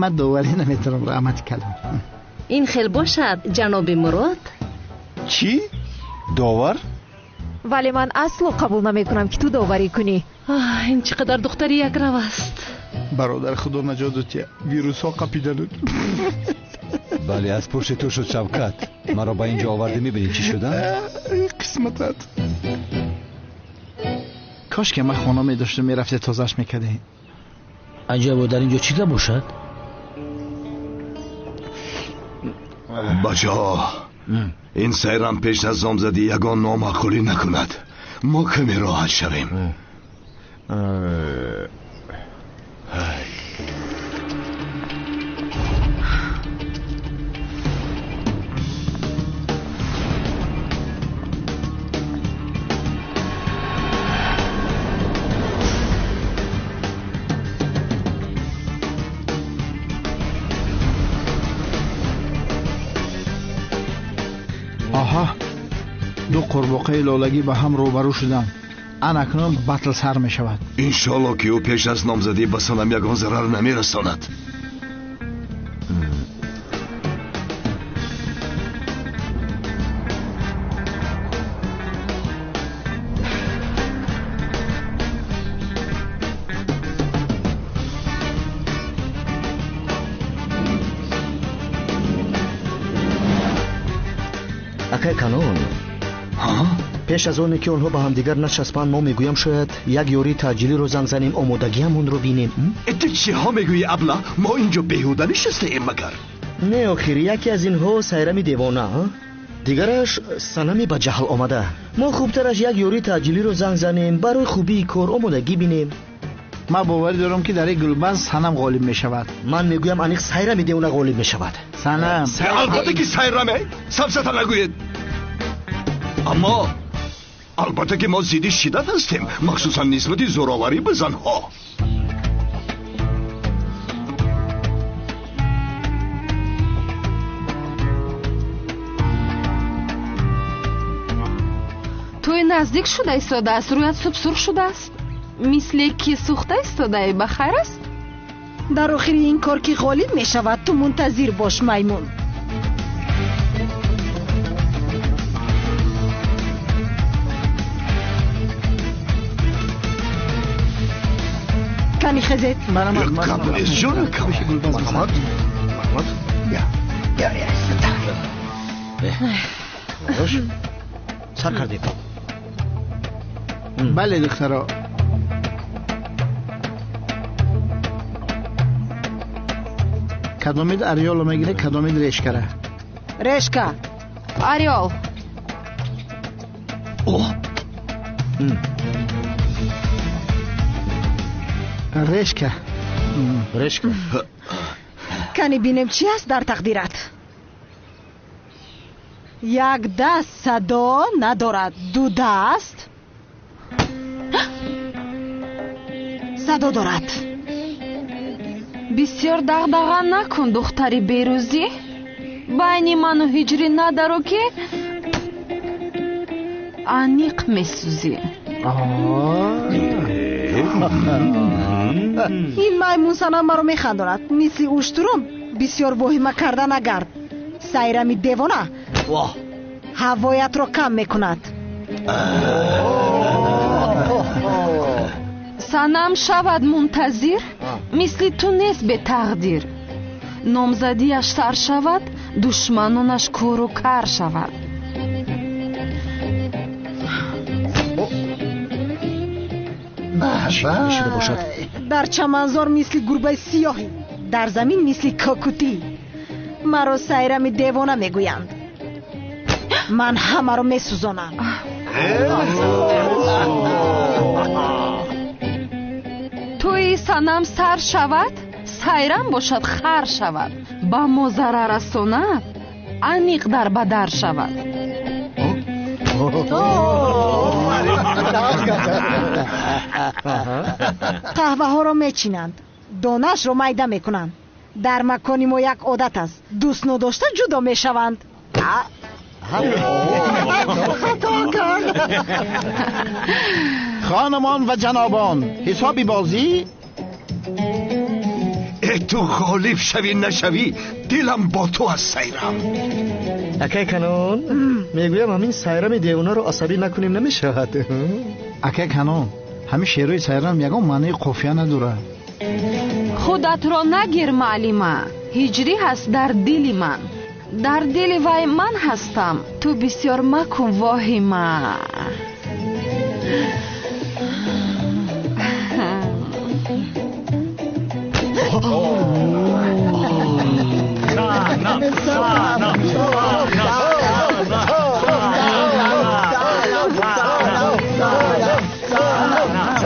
[SPEAKER 1] Ман доварӣ наметавонам, раҳмати калом.
[SPEAKER 17] Ин хел бошад, ҷаноби Мурод.
[SPEAKER 2] Чӣ? Довар?
[SPEAKER 5] Вале ман асло қабул намекунам ки ту доварӣ кунӣ.
[SPEAKER 17] Ин чӣ қадар духтари якрав аст.
[SPEAKER 1] Бародар, худо наҷот дод, вирусҳо қапидануд.
[SPEAKER 2] Бале, аз пушти ту шуд, Шавкат. Маро ба инҷо овардӣ, мебинӣ чӣ шуда?
[SPEAKER 1] Қисматат. Кош ки ман хона медоштам, мерафте тозааш мекардем.
[SPEAKER 13] Аҷабо, дар инҷо чӣ гап бошад?
[SPEAKER 15] Бачаҳо, ин сайрам пеш аз номзадӣ ягон номаъқулӣ накунад. Мо каме роҳат шавем.
[SPEAKER 1] Аҳа, ду қурбоқаи лолагӣ ба ҳам рӯбарӯ шуданд. Ан акнун батл сар мешавад.
[SPEAKER 15] Иншоалло ки ӯ пеш аз номзадӣ ба Санам ягон зарар намерасонад.
[SPEAKER 9] Акай канон, пеш аз оне ки онҳо ба ҳамдигар начаспанд, мо мегӯям шояд як ёрии таъҷилиро занг занем, омодагиамонро бинем.
[SPEAKER 15] Ту чиҳо мегӯӣ, абла? Мо инҷо беҳуда нишастаем магар?
[SPEAKER 9] Не, охир, яке аз инҳо сайрами девона, дигараш санами ба ҷаҳл омада. Мо хубтараш як ёрии таъҷилиро занг занем, барои хубии кор омодагӣ бинем.
[SPEAKER 1] Ман боварӣ дорам ки дар ин гулбанд Санам ғолиб мешавад.
[SPEAKER 9] Ман мегӯям аниқ сайрами девона ғолиб мешавад.
[SPEAKER 1] Санам.
[SPEAKER 15] Албатта ки Сайраме, сафсата нагӯед. Аммо албатта ки мо зидди шиддат ҳастем, махсусан нисбати зӯроварӣ ба занҳо.
[SPEAKER 17] Тӯй наздик шуда истодааст, рӯят субсурх шудааст. Мисле ки сӯхта истодаӣ, ба хайр аст?
[SPEAKER 10] Дар охири ин кор ки ғолиб мешавад, ту мунтазир бош, маймун. Кани хезед.
[SPEAKER 15] Гап нест, ҷонакам. Марҳамат, марҳамат.
[SPEAKER 14] Я, я,
[SPEAKER 9] Бош. Сар кардем.
[SPEAKER 1] Бале, духтаро. Кадомид ореоло мегире, кадомид решкара?
[SPEAKER 10] Решка.
[SPEAKER 17] Ореол.
[SPEAKER 1] Решка.
[SPEAKER 9] Решка.
[SPEAKER 10] Кани бинем чи аст дар тақдират. Як даст садо надорад, ду даст садо дорад.
[SPEAKER 17] Бисёр дағдаға накун, духтари берӯзӣ. Байни ману ҳиҷрӣ надаро, ки аниқ месӯзӣ.
[SPEAKER 10] Ин маймун Санам маро механдонад. Мисли уштурум бисёр воҳима карда нагард. Сайрами девона ҳавоятро кам мекунад.
[SPEAKER 17] Санам шавад мунтазир, мисли ту нест бетақдир. Номзадиаш сар шавад, душманонаш кӯру кар шавад.
[SPEAKER 10] Дар чаманзор мисли гурбаи сиёҳӣ, дар замин мисли кокутӣ. Маро Сайрами девона мегӯянд. Ман ҳамаро месӯзонам.
[SPEAKER 17] Тӯи Санам сар шавад, Сайрам бошад хар шавад. Ба мо зарар расонад, аниқ дар ба дар шавад.
[SPEAKER 10] Қаҳваҳоро мечинанд, донаашро майда мекунанд. Дар макони мо як одат аст, дӯст нодошта ҷудо мешаванд.
[SPEAKER 14] Хато кард.
[SPEAKER 1] Хонумон ва ҷанобон, ҳисоби бозӣ.
[SPEAKER 15] Э, ту ғолиб шавӣ нашавӣ, дилам бо ту аст, Сайрам.
[SPEAKER 9] Акай Канон, мегӯям ҳамин Сайрами девонаро асабӣ накунем намешавад.
[SPEAKER 1] Акай Канон, ҳамин шеърҳои Сайрам ягон маънии қофия надорад.
[SPEAKER 17] Худатро нагир, маълима, ҳиҷрӣ ҳаст дар дили ман. Дар дили вай ман ҳастам, ту бисёр макун воҳима.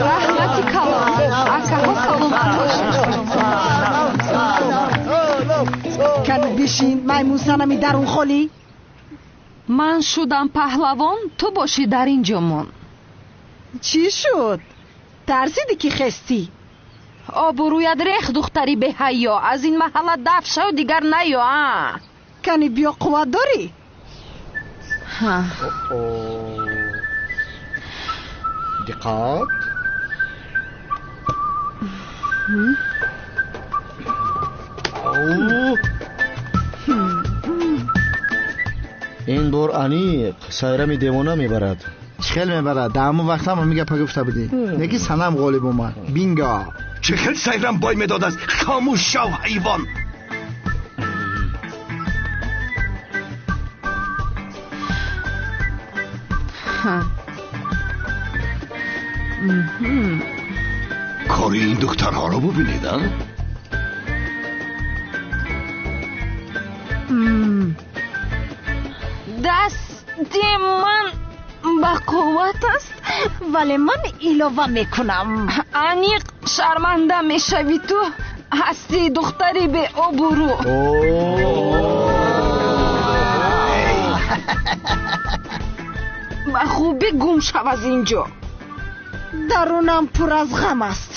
[SPEAKER 17] Раҳмати калон, акаҳо саломат бошед.
[SPEAKER 10] Кани бишин, маймун Санами дарун холӣ.
[SPEAKER 17] Ман шудам паҳлавон, ту бошӣ дар ин ҷо мон.
[SPEAKER 10] Чӣ шуд? Тарсидӣ ки хестӣ?
[SPEAKER 17] Обрӯят рех, духтари беҳаё. Аз ин маҳалла дафт шав, дигар наё. А
[SPEAKER 10] кани биё, қувват дорӣ?
[SPEAKER 9] Диққат. Ин бор аниқ Сайрами девона мебарад.
[SPEAKER 1] Чӣ хел мебарад? Дар ҳамон вақт ҳам ҳамин гапа гуфта будӣ. Неки Санам ғолиб омад. Бинго!
[SPEAKER 15] Чӣ хел Сайрам бой медодааст? Хомӯш шав, ҳайвон! Кори ин духтарҳоро бубинед, а?
[SPEAKER 17] Дасти ман ба қувват аст,
[SPEAKER 10] вале ман илова мекунам.
[SPEAKER 17] Аниқ шарманда мешавӣ ту. Ҳастӣ духтари беобрӯ. Ба хубӣ гум шав аз ин ҷо.
[SPEAKER 10] Дарунам пур аз ғам аст.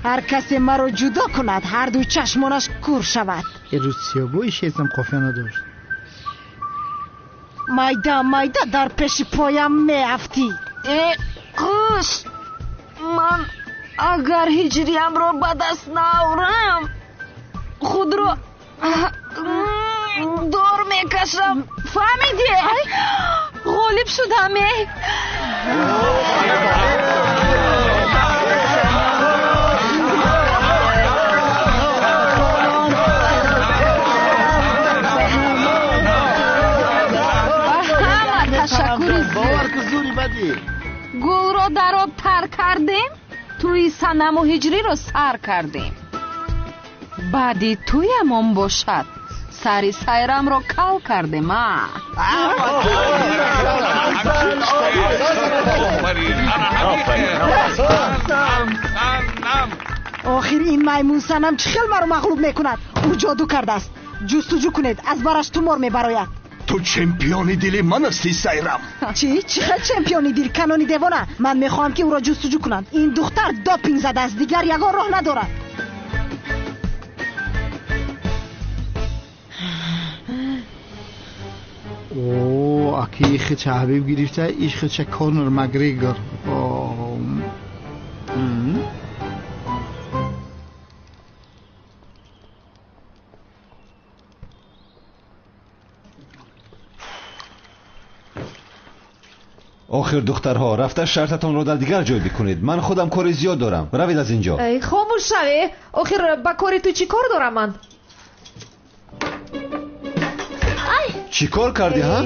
[SPEAKER 10] Ҳар касе маро ҷудо кунад, ҳар дуи чашмонаш кур шавад.
[SPEAKER 1] Русиёбои шезам қофия надошт.
[SPEAKER 10] Майда майда дар пеши поям меафтӣ.
[SPEAKER 17] Э, қуш, ман агар ҳиҷриямро ба даст наорам, худро дор мекашам. Фаҳмидӣ? Ғолиб шудам. Э, гулро дар об тар кардем, тӯи санаму ҳиҷриро сар кардем. Баъди тӯямон бошад, сари сайрамро кал кардем. А
[SPEAKER 10] охир ин маймун санам чӣ хел маро мағлуб мекунад? Ӯ ҷоду кардааст. Ҷустуҷӯ кунед, аз бараш тумор мебарояд.
[SPEAKER 15] Ту чемпиони дили ман ҳастӣ, Сайрам.
[SPEAKER 10] Чӣ? Чӣ хел чемпиони дил, канони девона? Ман мехоҳам, ки ӯро ҷустуҷӯ кунанд. Ин духтар допинг задааст, дигар ягон роҳ надорад.
[SPEAKER 1] О, аки хича Ҳабиб гирифта, иш хича Конор Макгрегор.
[SPEAKER 2] Охир духтарҳо, рафта шартатонро дар дигар ҷой бикунед. Ман худам кори зиёд дорам. Равед аз ин ҷо.
[SPEAKER 5] Хомӯш шаве. Охир ба кори ту чӣ кор дорам ман?
[SPEAKER 2] Чӣ кор кардӣ, ҳа?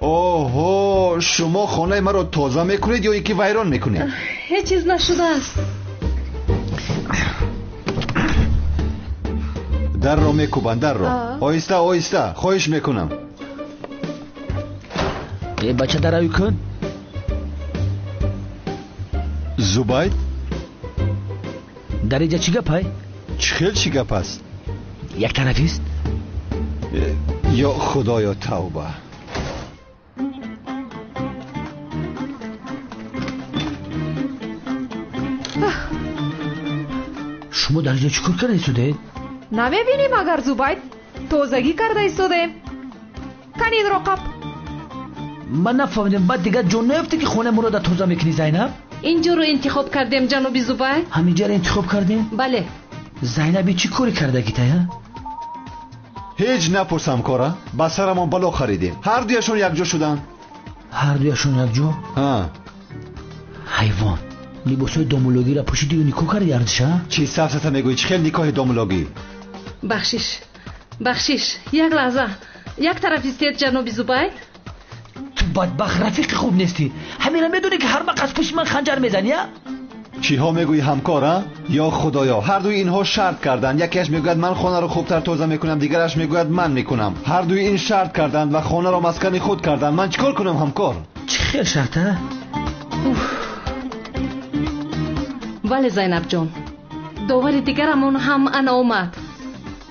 [SPEAKER 2] Оҳо, шумо хонаи маро тоза мекунед ё ин ки вайрон мекунед?
[SPEAKER 4] Ҳеҷ чиз нашудааст.
[SPEAKER 2] Дарро мекӯбанд, дарро. Оҳиста, оҳиста, хоҳиш мекунам.
[SPEAKER 13] Э, бача, даравӣ кун.
[SPEAKER 2] Зубайд?
[SPEAKER 13] Дар инҷа чӣ гап ай?
[SPEAKER 2] Чӣ хел чӣ гап аст?
[SPEAKER 13] Як тарафист?
[SPEAKER 2] Ё худоё, тавба.
[SPEAKER 13] Шумо дар инҷо чӣ кор карда истодед?
[SPEAKER 5] Намебинӣ магар, Зубайд? Тозагӣ карда истодем. Кани инро қап.
[SPEAKER 13] Ман нафаҳмидам, баъд дигар ҷо наёфте ки хонаи моро дар тоза мекунӣ, Зайнаб?
[SPEAKER 4] Инҷоро интихоб кардем, ҷаноби Зубайд.
[SPEAKER 13] Ҳаминҷаро интихоб кардем?
[SPEAKER 4] Бале.
[SPEAKER 13] Зайнаб, чӣ коре кардагитай, ҳа?
[SPEAKER 2] Ҳеҷ напурсам кора, ба сарамон бало харидем. Ҳар дуяшон якҷо шуданд.
[SPEAKER 13] Ҳар дуяшон якҷо?
[SPEAKER 2] Ҳа.
[SPEAKER 13] Ҳайвон, либосҳои домулогиро пӯшидию никоҳ карди арзиша?
[SPEAKER 2] Чӣ сафсата мегӯӣ? Чӣ хел никоҳи домулогӣ?
[SPEAKER 4] Бахшиш, бахшиш, як лаҳза. Як тараф истед, ҷаноби Зубайд.
[SPEAKER 13] Ту бадбахт рафиқи хуб нестӣ. Ҳамира медонӣ, ки ҳар вақт аз пушти ман ханҷар мезанӣ, а?
[SPEAKER 2] Чиҳо мегӯӣ, ҳамкор, а? Ё худоё, ҳар дуи инҳо шарт карданд. Якеаш мегӯяд, ман хонаро хубтар тоза мекунам, дигараш мегӯяд, ман мекунам. Ҳар дуи ин шарт карданд ва хонаро маскани худ карданд. Ман чӣ кор кунам, ҳамкор?
[SPEAKER 13] Чӣ хел шарт, а?
[SPEAKER 4] Бале, Зайнабҷон, довари дигарамон ҳам ана омад.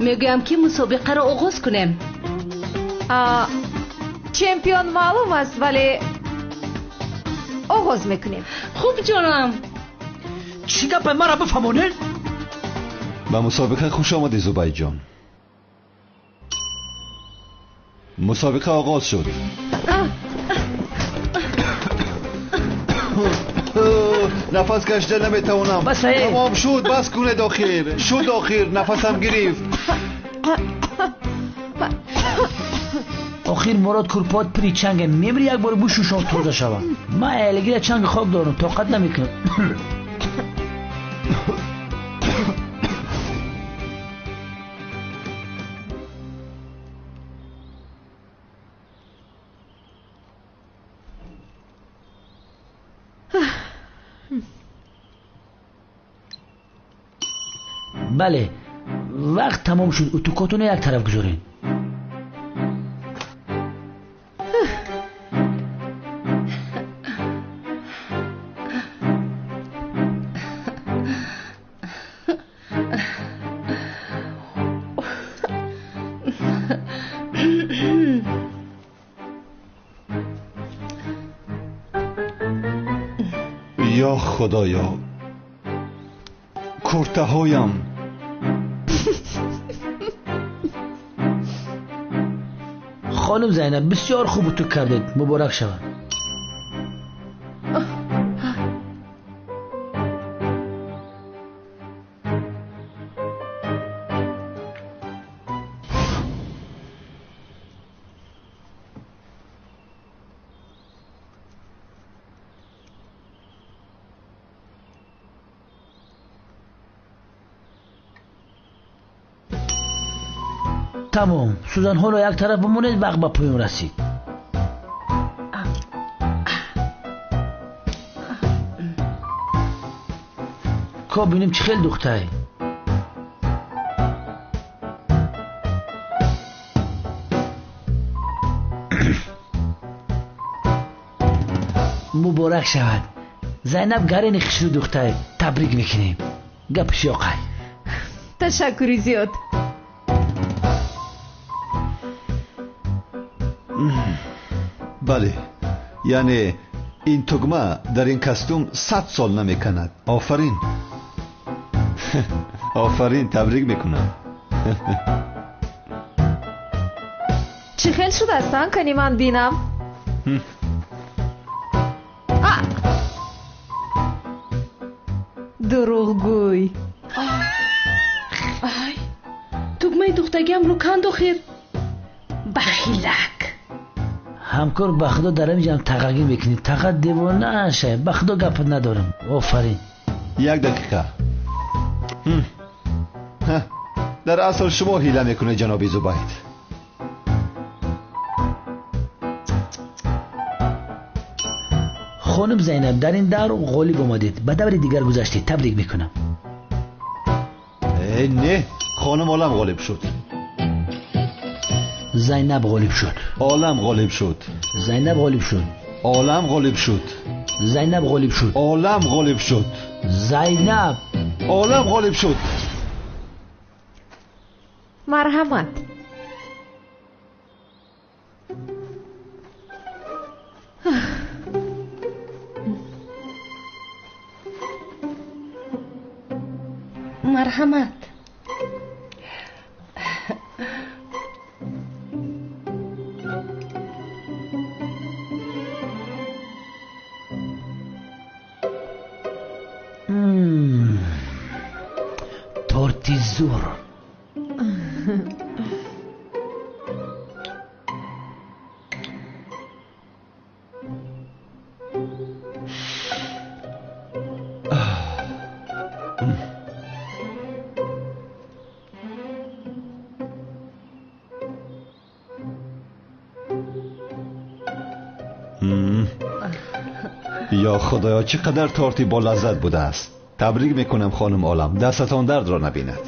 [SPEAKER 4] Мегӯям, ки мусобиқаро оғоз кунем.
[SPEAKER 5] Чемпион маълум аст, вале оғоз мекунем.
[SPEAKER 4] Хуб, ҷонам.
[SPEAKER 13] Чӣ гапа, маро бифаҳмонед?
[SPEAKER 2] Ба мусобиқа хуш омадӣ, Зубайдҷон. Мусобиқа оғоз шуд. Нафас кашида наметавонам. Тамом шуд, бас кунед охир. Шуд охир, нафасам гирифт.
[SPEAKER 13] Охир Мурод, курпот пири чанге, мемири, як бор бушӯшон, тоза шава. Ман элгира чанги хок дорам, тоқат намекунам. Бале, вақт тамом шуд. Утукотонро як тараф гузоред.
[SPEAKER 2] Ё Худоё, куртаҳоям.
[SPEAKER 13] Хонум Зайнаб, бисёр хуб ту кардед, муборак шавад. Тамом, сӯзанҳоро як тараф бимонед, вақт ба поён расид. Ко бинем чӣ хел духтай. Муборак шавад. Зайнаб гарени хушрӯ духтай, табрик мекунем. Гапш ёқай.
[SPEAKER 5] Ташаккури зиёд.
[SPEAKER 2] Бале, яъне ин тугма дар ин костюм 100 сол намеканад. Офарин, офарин, табрик мекунам.
[SPEAKER 5] Чӣ хел шудааст, ан кани ман бинам? Дурӯғгӯй.
[SPEAKER 4] Ай, тугмаи духтагиамро канд охир. Бахилак.
[SPEAKER 13] Ҳамкор, ба худо дар ҳамин ҷам тағагӣ мекунӣ. Таға девона шай, ба худо гапат надорам. Офарин.
[SPEAKER 2] Як дақиқа. Дар асл шумо ҳила мекунед, ҷаноби Зубайд.
[SPEAKER 13] Хонум Зайнаб, дар ин давр ғолиб омадед, ба даври дигар гузаштед, табрик мекунам.
[SPEAKER 2] Не, хонум Олам ғолиб шуд.
[SPEAKER 13] Зайнаб ғолиб шуд.
[SPEAKER 2] Олам ғолиб шуд.
[SPEAKER 13] Зайнаб ғолиб шуд.
[SPEAKER 2] Олам ғолиб шуд.
[SPEAKER 13] Зайнаб ғолиб шуд.
[SPEAKER 2] Олам ғолиб шуд.
[SPEAKER 13] Зайнаб.
[SPEAKER 2] Олам ғолиб шуд.
[SPEAKER 5] Марҳамат.
[SPEAKER 4] Марҳамат.
[SPEAKER 13] Торти зур.
[SPEAKER 2] Ё Худоё, чӣ қадар торти бо лаззат будааст. Табрик мекунам, хонум Олам, дастатон дардро набинад.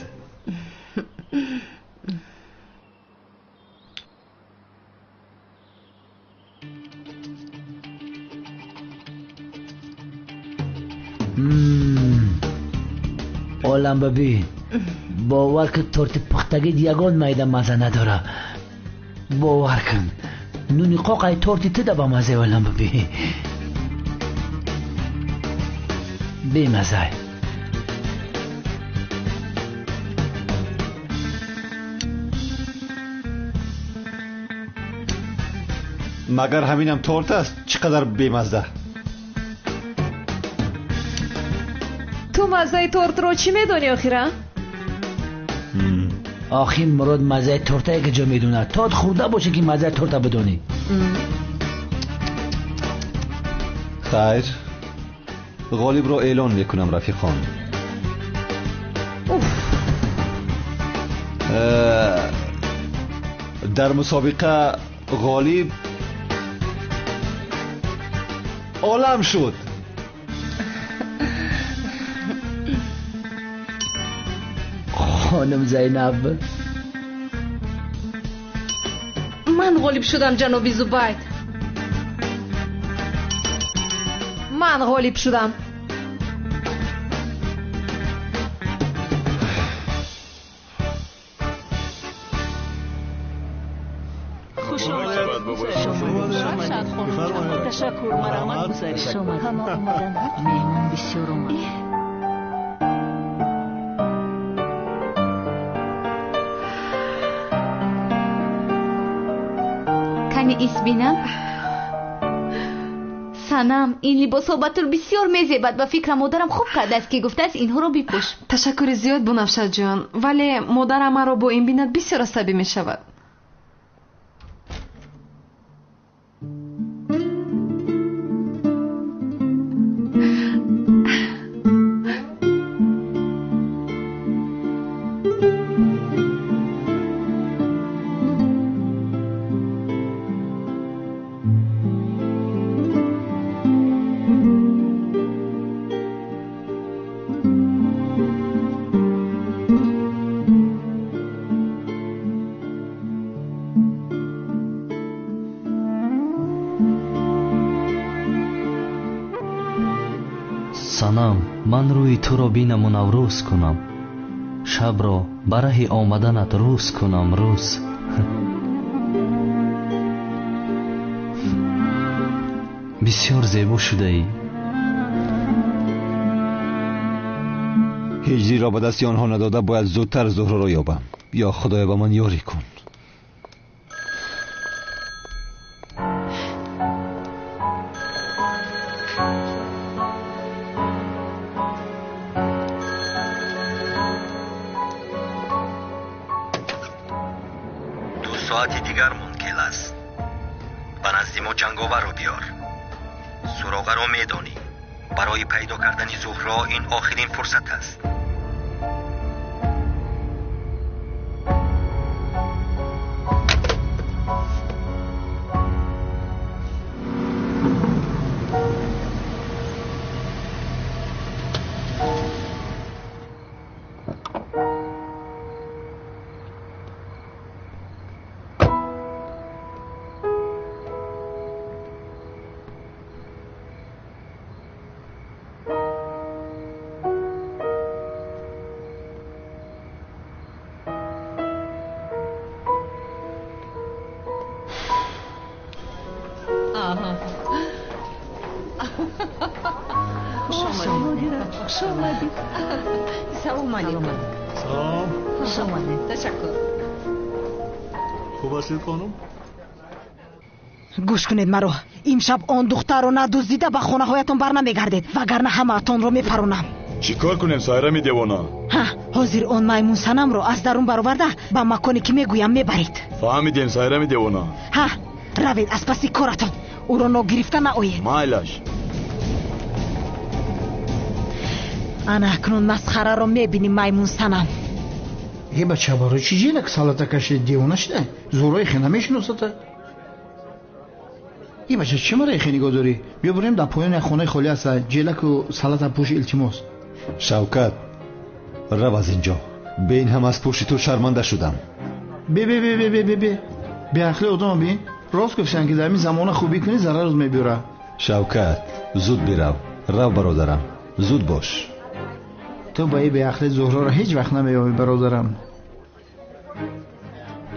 [SPEAKER 13] Олам баби, бовар кун, торти пухтагӣ ягон майда маза надора. Бовар кун, нуни қоқай торти туда ба маза. Олам баби, бемазай.
[SPEAKER 2] Магар ҳаминам торт аст? Чӣ қадар бемазза.
[SPEAKER 5] Ту маззаи тортро чӣ медонӣ охира?
[SPEAKER 13] Охир Мурод маззаи торта як ҷо медонад. Торт хӯрда боше ки маззаи торта бидонӣ.
[SPEAKER 2] Хайр, ғолибро эълон мекунам, рафиқон. Дар мусобиқа ғолиб Олам шуд.
[SPEAKER 13] Хонум Зайнаб,
[SPEAKER 4] ман ғолиб шудам, ҷаноби Зубайд.
[SPEAKER 5] Ман ғолиб шудам.
[SPEAKER 19] Ташаккур, марҳамат, гузаред. Ҳама омаданд. Меҳмон бисёр омад.
[SPEAKER 20] Кани ис бинам. Санам, ин либосҳо ба ту бисёр мезебад. Ба фикрам модарам хуб кардааст, ки гуфтааст инҳоро бипӯш.
[SPEAKER 17] Ташаккури зиёд, Бунафшаҷон, вале модарам маро бо ин бинад бисёр асабӣ мешавад.
[SPEAKER 16] Санам, ман рӯи туро бинаму наврӯз кунам, шабро ба раҳи омаданат рӯз кунам, рӯз. Бисёр зебо шудаӣ.
[SPEAKER 2] Ҳиҷриро ба дасти онҳо надода бояд зудтар Зуҳроро ёбам. Ё Худоё, ба ман ёрӣ кун.
[SPEAKER 9] Соати дигар монд, Келас. Ба назди мо ҷанговарро биёр. Суроғаро медонӣ. Барои пайдо кардани Зуҳро ин охирин фурсат аст.
[SPEAKER 19] Хуш омадед. Салом алейкум.
[SPEAKER 21] Салом.
[SPEAKER 19] Хуш омадед. Ташаккур.
[SPEAKER 21] Хуб ҳастед, хонум?
[SPEAKER 10] Гӯш кунед маро. Имшаб он духтарро надуздида ба хонаҳоятон барнамегардед, вагарна ҳамаатонро мепаронам.
[SPEAKER 21] Чӣ кор кунем, Сайрами девона?
[SPEAKER 10] Ҳа, ҳозир он маймун Санамро аз дарун бароварда ба маконе ки мегӯям мебаред.
[SPEAKER 21] Фаҳмидем, Сайрами девона.
[SPEAKER 10] Ҳа, равед аз паси коратон. Ӯро ногирифта наоед.
[SPEAKER 21] Майлаш.
[SPEAKER 10] Ана акнун масхараро мебинӣ, маймун Санам.
[SPEAKER 1] Е, бача, барои чӣ ҷелак салата кашид? Девона шуда? Зӯрои хе намешиносата? Е, бача, чӣ мара хе нигоҳ дорӣ? Биё бурем дар поёни як хонаи холӣ аста. Ҷелаку салата пӯш, илтимос.
[SPEAKER 2] Шавкат, рав аз инҷо. Бе ин ҳам аз пушти ту шарманда шудам.
[SPEAKER 1] Бе, бе, бе, бе, бе, бе, бе. Беақли одама бин. Рост гуфтанд, ки дар ин замона хубӣ кунӣ, зарарот мебиёрад.
[SPEAKER 2] Шавкат, зуд бирав. Рав, бародарам, зуд бош.
[SPEAKER 1] Ту ба ин беақли Зуҳроро ҳеҷ вақт намеёбӣ, бародарам.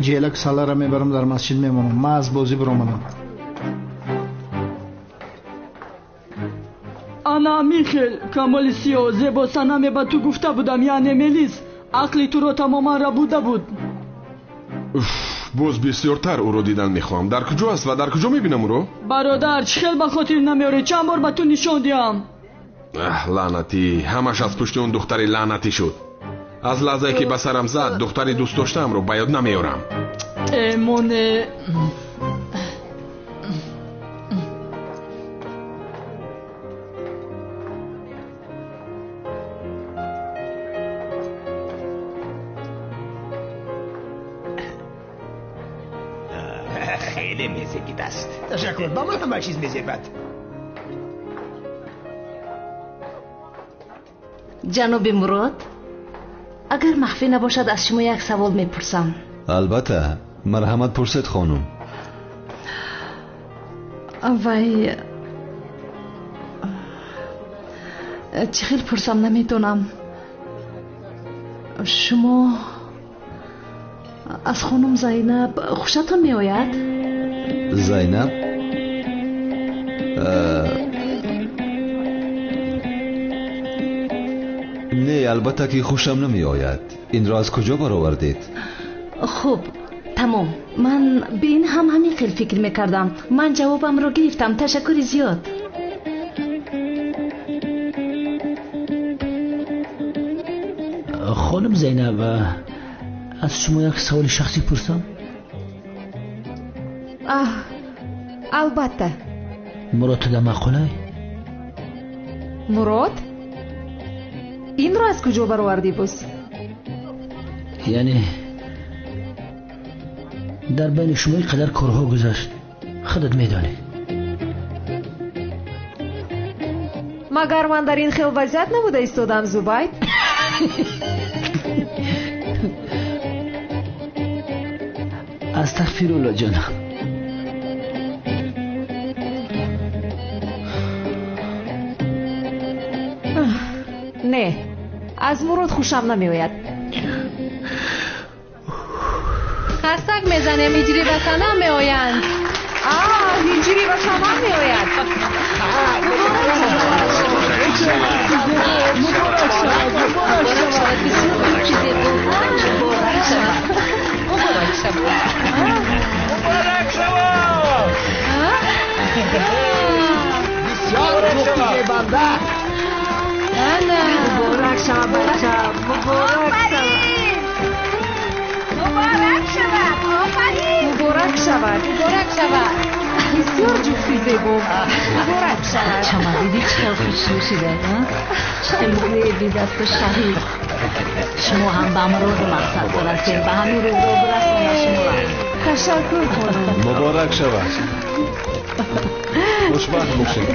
[SPEAKER 1] Ҷелаку саларо мебарам, дар масҷид мемонам. Ман аз бозӣ биромадам.
[SPEAKER 7] Ана Михел, Камоли Сиё, зебо Санаме ба ту гуфта будам, яъне Мелис, ақли туро тамоман рабуда буд.
[SPEAKER 8] Уф, боз бисёртар ӯро дидан мехоҳам. Дар куҷо аст ва дар куҷо мебинам ӯро?
[SPEAKER 7] Бародар, чӣ хел ба хотир намеорӣ? Чанд бор ба ту нишон диҳам?
[SPEAKER 8] Аҳ, лаънатӣ, ҳамаш аз пушти он духтари лаънатӣ шуд. Аз лаҳзае ки ба сарам зад, духтари дӯстдоштаамро ба ёд намеорам.
[SPEAKER 7] Э, моне.
[SPEAKER 22] Хеле мезебид аст. Ташаккур, ба ман ҳама чиз мезебад.
[SPEAKER 4] Ҷаноби Мурод, агар махфӣ набошад, аз шумо як савол мепурсам.
[SPEAKER 2] Албатта, марҳамат, пурсед, хонум.
[SPEAKER 4] Вай, чӣ хел пурсам намедонам. Шумо аз хонум Зайнаб хушатон меояд?
[SPEAKER 2] Зайнаб? Не, албатта ки хушам намеояд. Инро аз куҷо баровардед?
[SPEAKER 4] Хуб, тамом. Ман ба ин ҳам ҳамин хел фикр мекардам. Ман ҷавобамро гирифтам. Ташаккури зиёд.
[SPEAKER 13] Хонум Зайнаб, аз шумо як саволи шахсӣ пурсам?
[SPEAKER 5] Аҳ, албатта.
[SPEAKER 13] Мурод туда маъқулай?
[SPEAKER 5] Мурод? Инро аз куҷо баровардӣ боз?
[SPEAKER 13] Яъне дар байни шумо ин қадар корҳо гузашт, худат медонӣ.
[SPEAKER 5] Магар ман дар ин хел вазъият набуда истодам, Зубайд?
[SPEAKER 13] Астағфирулло ҷонам.
[SPEAKER 5] Не, аз Мурод хушам намеояд.
[SPEAKER 17] Хастак мезанем, ҳиҷрӣ ва Санам меоянд.
[SPEAKER 5] Ҳиҷрӣ ва Санам меояд.
[SPEAKER 7] Муборак шавад, муборак шавад.
[SPEAKER 4] Муборак шавад. Муборак шавад.
[SPEAKER 6] Муборак шавад.
[SPEAKER 22] Бисёр ҷуфти зебанда.
[SPEAKER 19] Муборак шавад, бача. Муборак шавад.
[SPEAKER 17] Муборак шавад. Офарин.
[SPEAKER 5] Муборак шавад.
[SPEAKER 17] Муборак шавад.
[SPEAKER 5] Бисёр ҷуфти зебо. Муборак шавад.
[SPEAKER 19] Чама дидӣ чӣ хел хушрӯ шуда, чӣ хел зебидасту шаҳид. Шумо ҳам ба муроду мақсад бирасед, ба ҳамин рӯзо бирасонад шуморо.
[SPEAKER 5] Ташаккур, хонум.
[SPEAKER 2] Муборак шавад. Хушбахт бошед.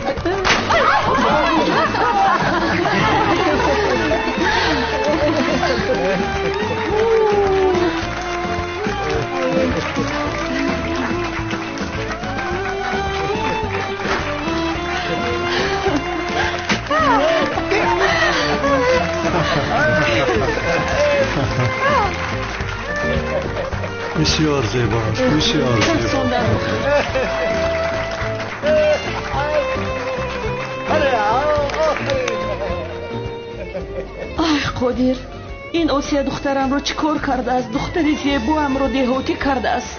[SPEAKER 21] Бисёр зебо аст, бисёр зебо.
[SPEAKER 7] Ай, Қодир, ин Осия духтарамро чӣ кор кардааст? Духтари зебоамро деҳотӣ кардааст.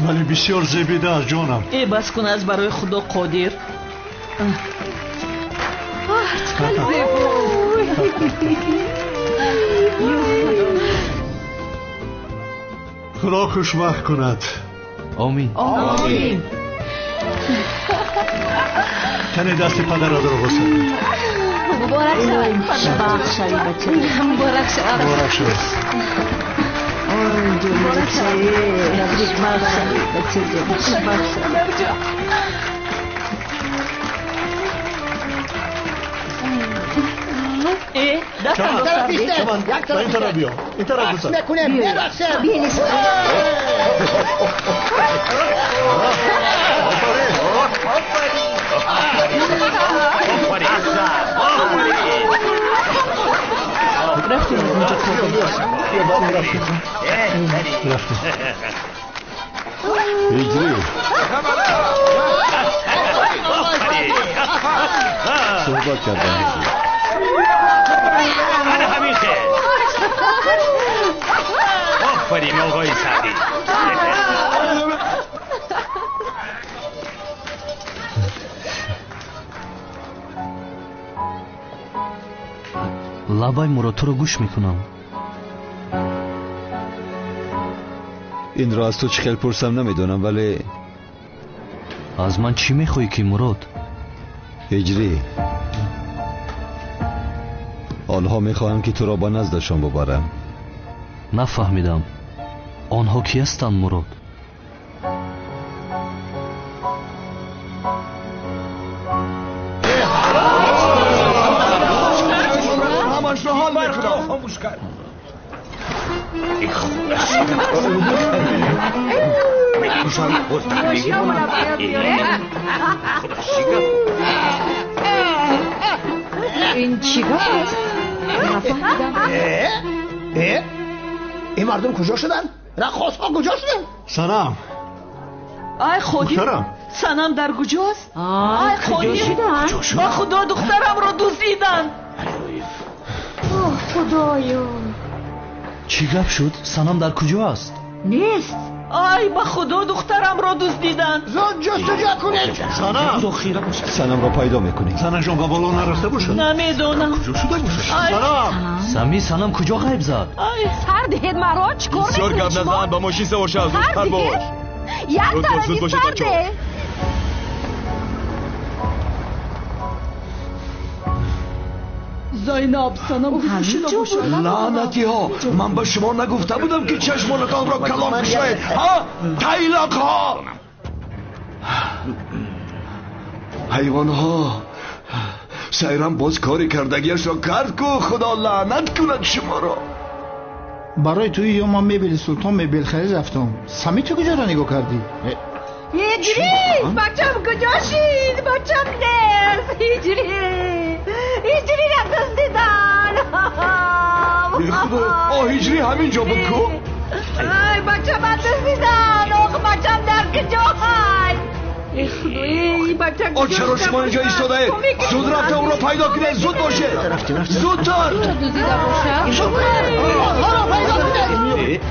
[SPEAKER 21] Вале бисёр зебида аст, ҷонам.
[SPEAKER 7] Э, бас кун аз барои Худо, Қодир.
[SPEAKER 5] Чӣ хел зебо!
[SPEAKER 21] Худо хушбахт кунад.
[SPEAKER 16] Омин.
[SPEAKER 5] Омин.
[SPEAKER 21] Кане дасти падаратро босад.
[SPEAKER 4] Муборак шавад.
[SPEAKER 19] Хушбахт шавӣ, бача.
[SPEAKER 4] Муборак шавад.
[SPEAKER 21] Муборак шавад.
[SPEAKER 19] Ой, ҷон, хушбахт шавӣ, бачаҷон, хушбахт шавӣ.
[SPEAKER 21] Чаман, ба ин тараф биё. Ин тараф гузар.
[SPEAKER 22] Мекунем, мерақсем.
[SPEAKER 7] Рафтем аз инҷо, Қодир.
[SPEAKER 21] Рафтем.
[SPEAKER 2] Ҳиҷрӣ. Суҳбат кардам, ҳиҷрӣ.
[SPEAKER 6] Ана ҳамин хел. Офарин, оғои Саъдӣ.
[SPEAKER 16] Лабай Мурод, туро гӯш мекунам.
[SPEAKER 2] Инро аз ту чӣ хел пурсам намедонам, вале
[SPEAKER 16] аз ман чӣ мехоҳӣ ки, Мурод?
[SPEAKER 2] Ҳиҷрӣ, онҳо мехоҳанд ки туро ба наздашон бубарам.
[SPEAKER 16] Нафаҳмидам. Онҳо кӣ ҳастанд, Мурод?
[SPEAKER 15] ҳамашро ҳал мекунам.
[SPEAKER 6] Хомӯш кард.
[SPEAKER 5] Ин чӣ гап аст? Нафаҳмидам.
[SPEAKER 22] Ин мардум куҷо шуданд? Раққосҳо куҷо шуданд?
[SPEAKER 21] Санам,
[SPEAKER 7] Ай ходим, Санам дар куҷост? Ай ходим, ба Худо духтарамро дуздиданд.
[SPEAKER 19] Оҳ, Худоё!
[SPEAKER 16] Чӣ гап шуд? Санам дар куҷо аст?
[SPEAKER 19] Нест.
[SPEAKER 7] Ай, ба Худо духтарамро дуздиданд.
[SPEAKER 14] Зуд ҷустуҷӯ кунед.
[SPEAKER 15] Санам!
[SPEAKER 2] Санамро пайдо мекунем.
[SPEAKER 21] Занашон ба боло нарафта бошад?
[SPEAKER 7] Намедонам.
[SPEAKER 21] Куҷо шуда бошад?
[SPEAKER 15] Санам!
[SPEAKER 16] Сами, Санам куҷо ғайб зад?
[SPEAKER 4] Ай, сар диҳед маро, чӣ кор мекунед?
[SPEAKER 11] Бисёр гап назан, ба мошин савор шав, зудтар бош.
[SPEAKER 4] Як тарафи сар деҳ.
[SPEAKER 7] Зайнаб, Санам куҷо шуда бошад?
[SPEAKER 15] Лаънатиҳо, ман ба шумо нагуфта будам ки чашмонатонро калон кушоед, ҳа? Тайлоқҳо! Ҳайвонҳо! Сайрам боз кори кардагиашро кард ку, Худо лаънат кунад шуморо.
[SPEAKER 1] Барои туи ё ман мебели Султон мебел харид рафтам. Сами, ту куҷоро нигоҳ кардӣ?
[SPEAKER 17] Ҳиҷрӣ! Бачам куҷо шид? Бачам нест! Ҳиҷрӣ! Ҳиҷриро дуздидан!
[SPEAKER 15] Худо, о ҳиҷрӣ ҳамин ҷо буд ку?
[SPEAKER 17] Ай, бачама дуздидан! Ох, бачам дар куҷо ҳай?
[SPEAKER 15] О, чаро шумо инҷо истодаед? Зуд рафта ӯро пайдо кунед, зуд бошед! Зудтар!
[SPEAKER 4] Дуздида бошад?
[SPEAKER 14] Онҳоро пайдо кунед!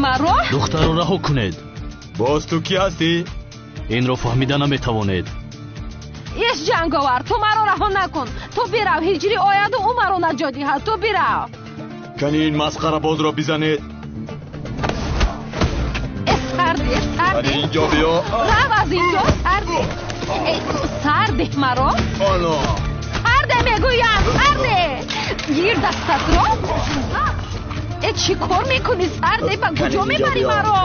[SPEAKER 4] Маро?
[SPEAKER 16] Духтарро раҳо кунед.
[SPEAKER 11] Боз ту кӣ ҳастӣ?
[SPEAKER 16] Инро фаҳмида наметавонед.
[SPEAKER 4] Иш ҷанговар, ту маро раҳо накун. Ту бирав, ҳиҷрӣ ояду ӯ маро наҷот диҳад. Ту бирав.
[SPEAKER 11] Кани ин масхарабозро бизанед.
[SPEAKER 4] Э, сарде, сарде.
[SPEAKER 11] Кани инҷо биё.
[SPEAKER 4] Рав аз инҷо, сарде. Э, сарде маро.
[SPEAKER 11] Ано.
[SPEAKER 4] Сарде мегӯям, сарде. Гир дастатро. Э, чӣ кор мекунӣ, сарде? Ба куҷо мебарӣ маро?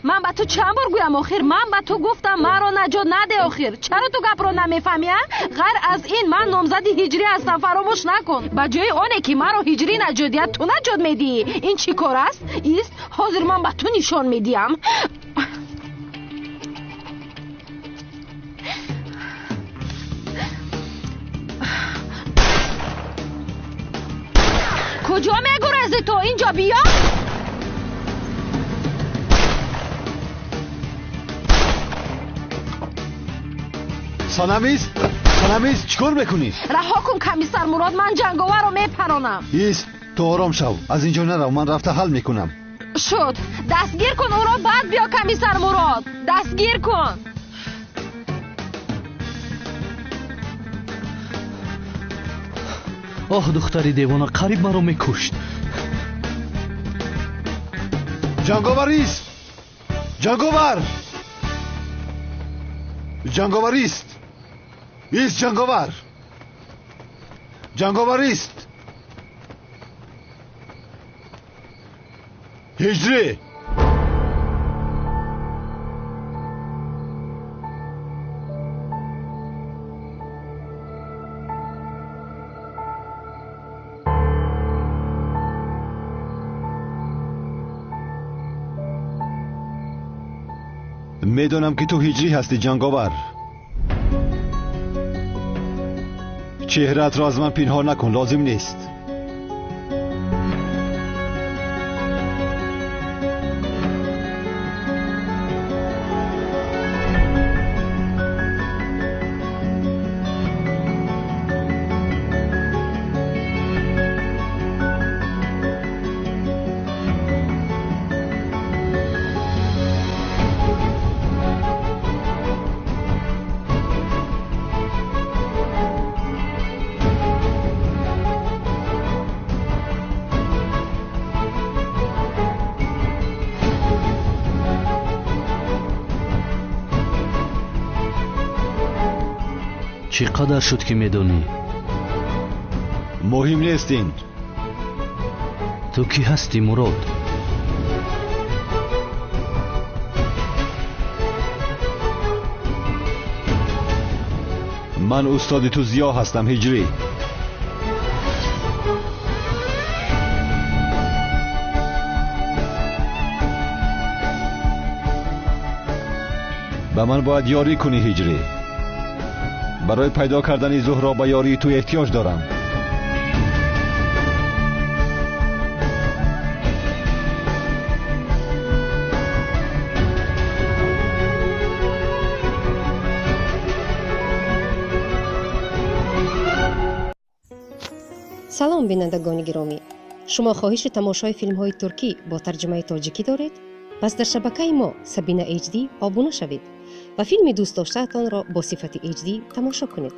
[SPEAKER 4] Ман ба ту чанд бор гӯям охир? Ман ба ту гуфтам маро наҷот наде охир. Чаро ту гапро намефаҳмӣ, а? Ғайр аз ин ман номзади ҳиҷрӣ ҳастам, фаромӯш накун. Ба ҷои оне ки маро ҳиҷрӣ наҷот диҳад, ту наҷот медиҳӣ. Ин чӣ кор аст? Ист, ҳозир ман ба ту нишон медиҳам. Куҷо мегурезӣ ту? Инҷо биё.
[SPEAKER 2] Санамиз, Санамиз, чӣ кор мекунӣ?
[SPEAKER 4] Раҳо кун, комиссар Мурод, ман ҷанговарро мепаронам.
[SPEAKER 2] Ист, ту ором шав, аз инҷо нарав, ман рафта ҳал мекунам.
[SPEAKER 4] Шуд, дастгир кун ӯро, баъд биё, комиссар Мурод, дастгир кун.
[SPEAKER 16] Оҳ, духтари девона, қариб маро мекушт.
[SPEAKER 2] Ҷанговарист! Ҷанговар! Ҷанговарист! Ист, ҷанговар! Ҷанговарист! Ҳиҷрӣ! Медонам ки ту ҳиҷрӣ ҳастӣ, ҷанговар. Чеҳраатро аз ман пинҳон накун, лозим нест.
[SPEAKER 16] Чӣ қадар шуд ки медонӣ?
[SPEAKER 2] Муҳим нест ин.
[SPEAKER 16] Ту кӣ ҳастӣ, Мурод?
[SPEAKER 2] Ман устоди ту Зиё ҳастам, Ҳиҷрӣ. Ба ман бояд ёрӣ кунӣ, Ҳиҷрӣ. Барои пайдо кардани Зуҳро ба ёрии ту эҳтиёҷ дорам.
[SPEAKER 3] Салом, бинандагони гиромӣ. Шумо хоҳиши тамошои филмҳои туркӣ бо тарҷумаи тоҷикӣ доред? Пас дар шабакаи мо Сабина HD обуна шавед ва филми дӯстдоштаатонро бо сифати HD тамошо кунед.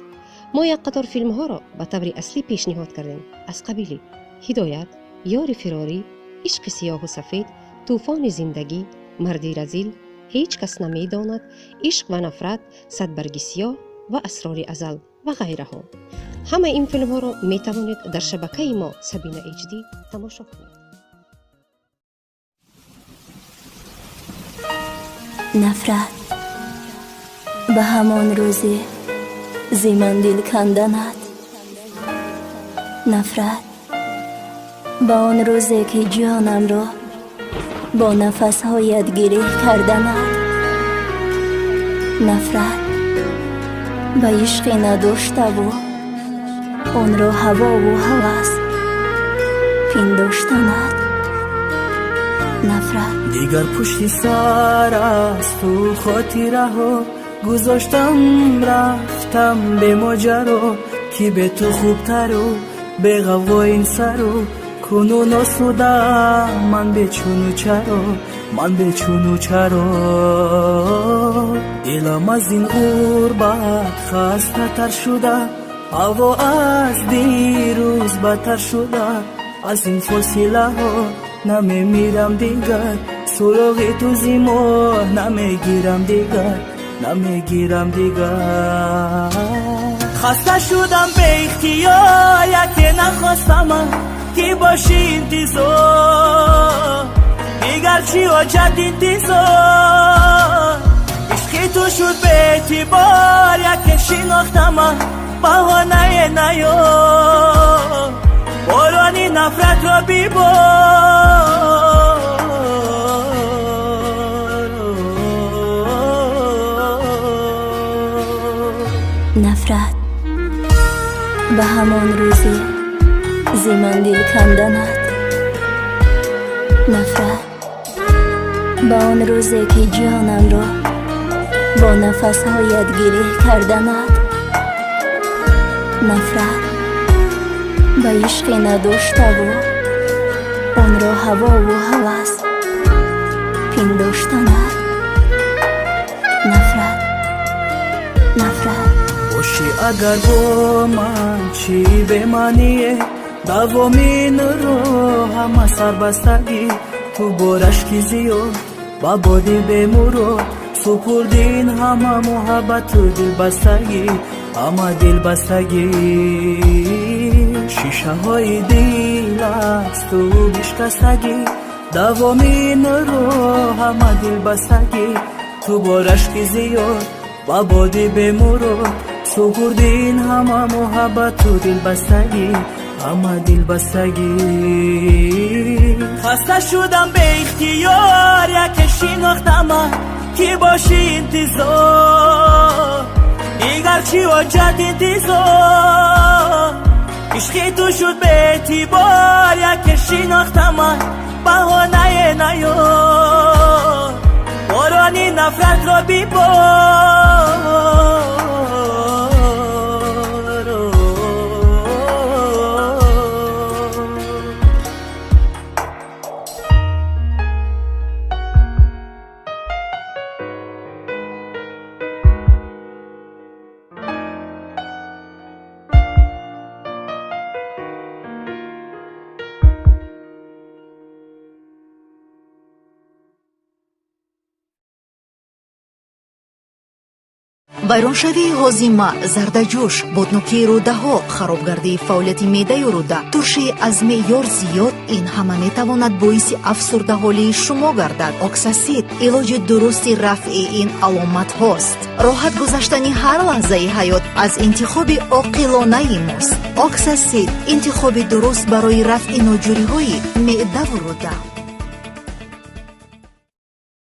[SPEAKER 3] Мо як қатор филмҳоро ба таври аслӣ пешниҳод кардем, аз қабили Ҳидоят, Ёри фирорӣ, Ишқи сиёҳу сафед, Тӯфони зиндагӣ, Марди разил, Ҳеҷ кас намедонад, Ишқ ва нафрат, Садбарги сиёҳ ва Асрори азал ва ғайраҳо. Ҳамаи ин филмҳоро метавонед дар шабакаи мо Сабина HD тамошо кунед.
[SPEAKER 12] Нафрат ба ҳамон рӯзе зи ман дил канданат, нафрат ба он рӯзе ки ҷонамро бо нафасҳоят гиреҳ карданат, нафрат ба ишқе надоштаву онро ҳавову ҳавас пиндоштанат, нафрат.
[SPEAKER 23] Дигар пушти сар асту хотираҳо гузоштам, рафтам бемоҷаро, ки бе ту хубтару беғавғо ин сару кунун осудам ман бечуну чаро, ман бечуну чаро. Дилам аз ин ғурбат хастатар шуда, ҳаво аз дирӯз бадтар шуда, аз ин фосилаҳо намемирам дигар, суроғи ту зи моҳ намегирам дигар, намегирам дигар. Хаста шудам беихтиёр, яке нахостам ки бошӣ интизор, дигар чӣ ҳоҷат интизор. Ишқи ту шуд беэътибор, яке шинохтам баҳонае наёр, борони нафратро бибор.
[SPEAKER 12] Нафрат ба ҳамон рӯзе зи ман дил канданат, нафрат ба он рӯзе ки ҷонамро бо нафасҳоят гиреҳ карданат, нафрат ба ишқе надоштаву онро ҳавову ҳавас пиндоштанат, нафрат, нафрат.
[SPEAKER 23] Бошӣ агар бо ман чӣ бемаъние, давоми ин роҳ ҳама сарбастагӣ, ту бо рашки зиёд ба боди бемурод супурди ин ҳама муҳаббату дилбастагӣ, ҳама дилбастагӣ. Шишаҳои дил асту бишкастагӣ, давоми ин роҳ ҳама дилбастагӣ, ту бо рашки зиёд ба боди бемурод супурди ин ҳама муҳаббату дилбастагӣ, ҳама дилбастагӣ. Хаста шудам беихтиёр, яке шинохтам ки бошӣ интизор, дигар чӣ ҳоҷат интизор. Ишқи ту шуд беэътибор, яке шинохтам баҳонае наёр, борони нафратро бибор.
[SPEAKER 9] Вайроншавии ҳозима, зардаҷӯш, боднокии рӯдаҳо, харобгардии фаъолияти меъдаю рӯда, туршии аз меъёр зиёд, ин ҳама метавонад боиси афсурдаҳолии шумо гардад. Оксасид илоҷи дурусти рафъи ин аломатҳост. Роҳат гузаштани ҳар лаҳзаи ҳаёт аз интихоби оқилонаи мост. Оксасид интихоби дуруст барои рафъи ноҷӯриҳои меъдаву рӯда.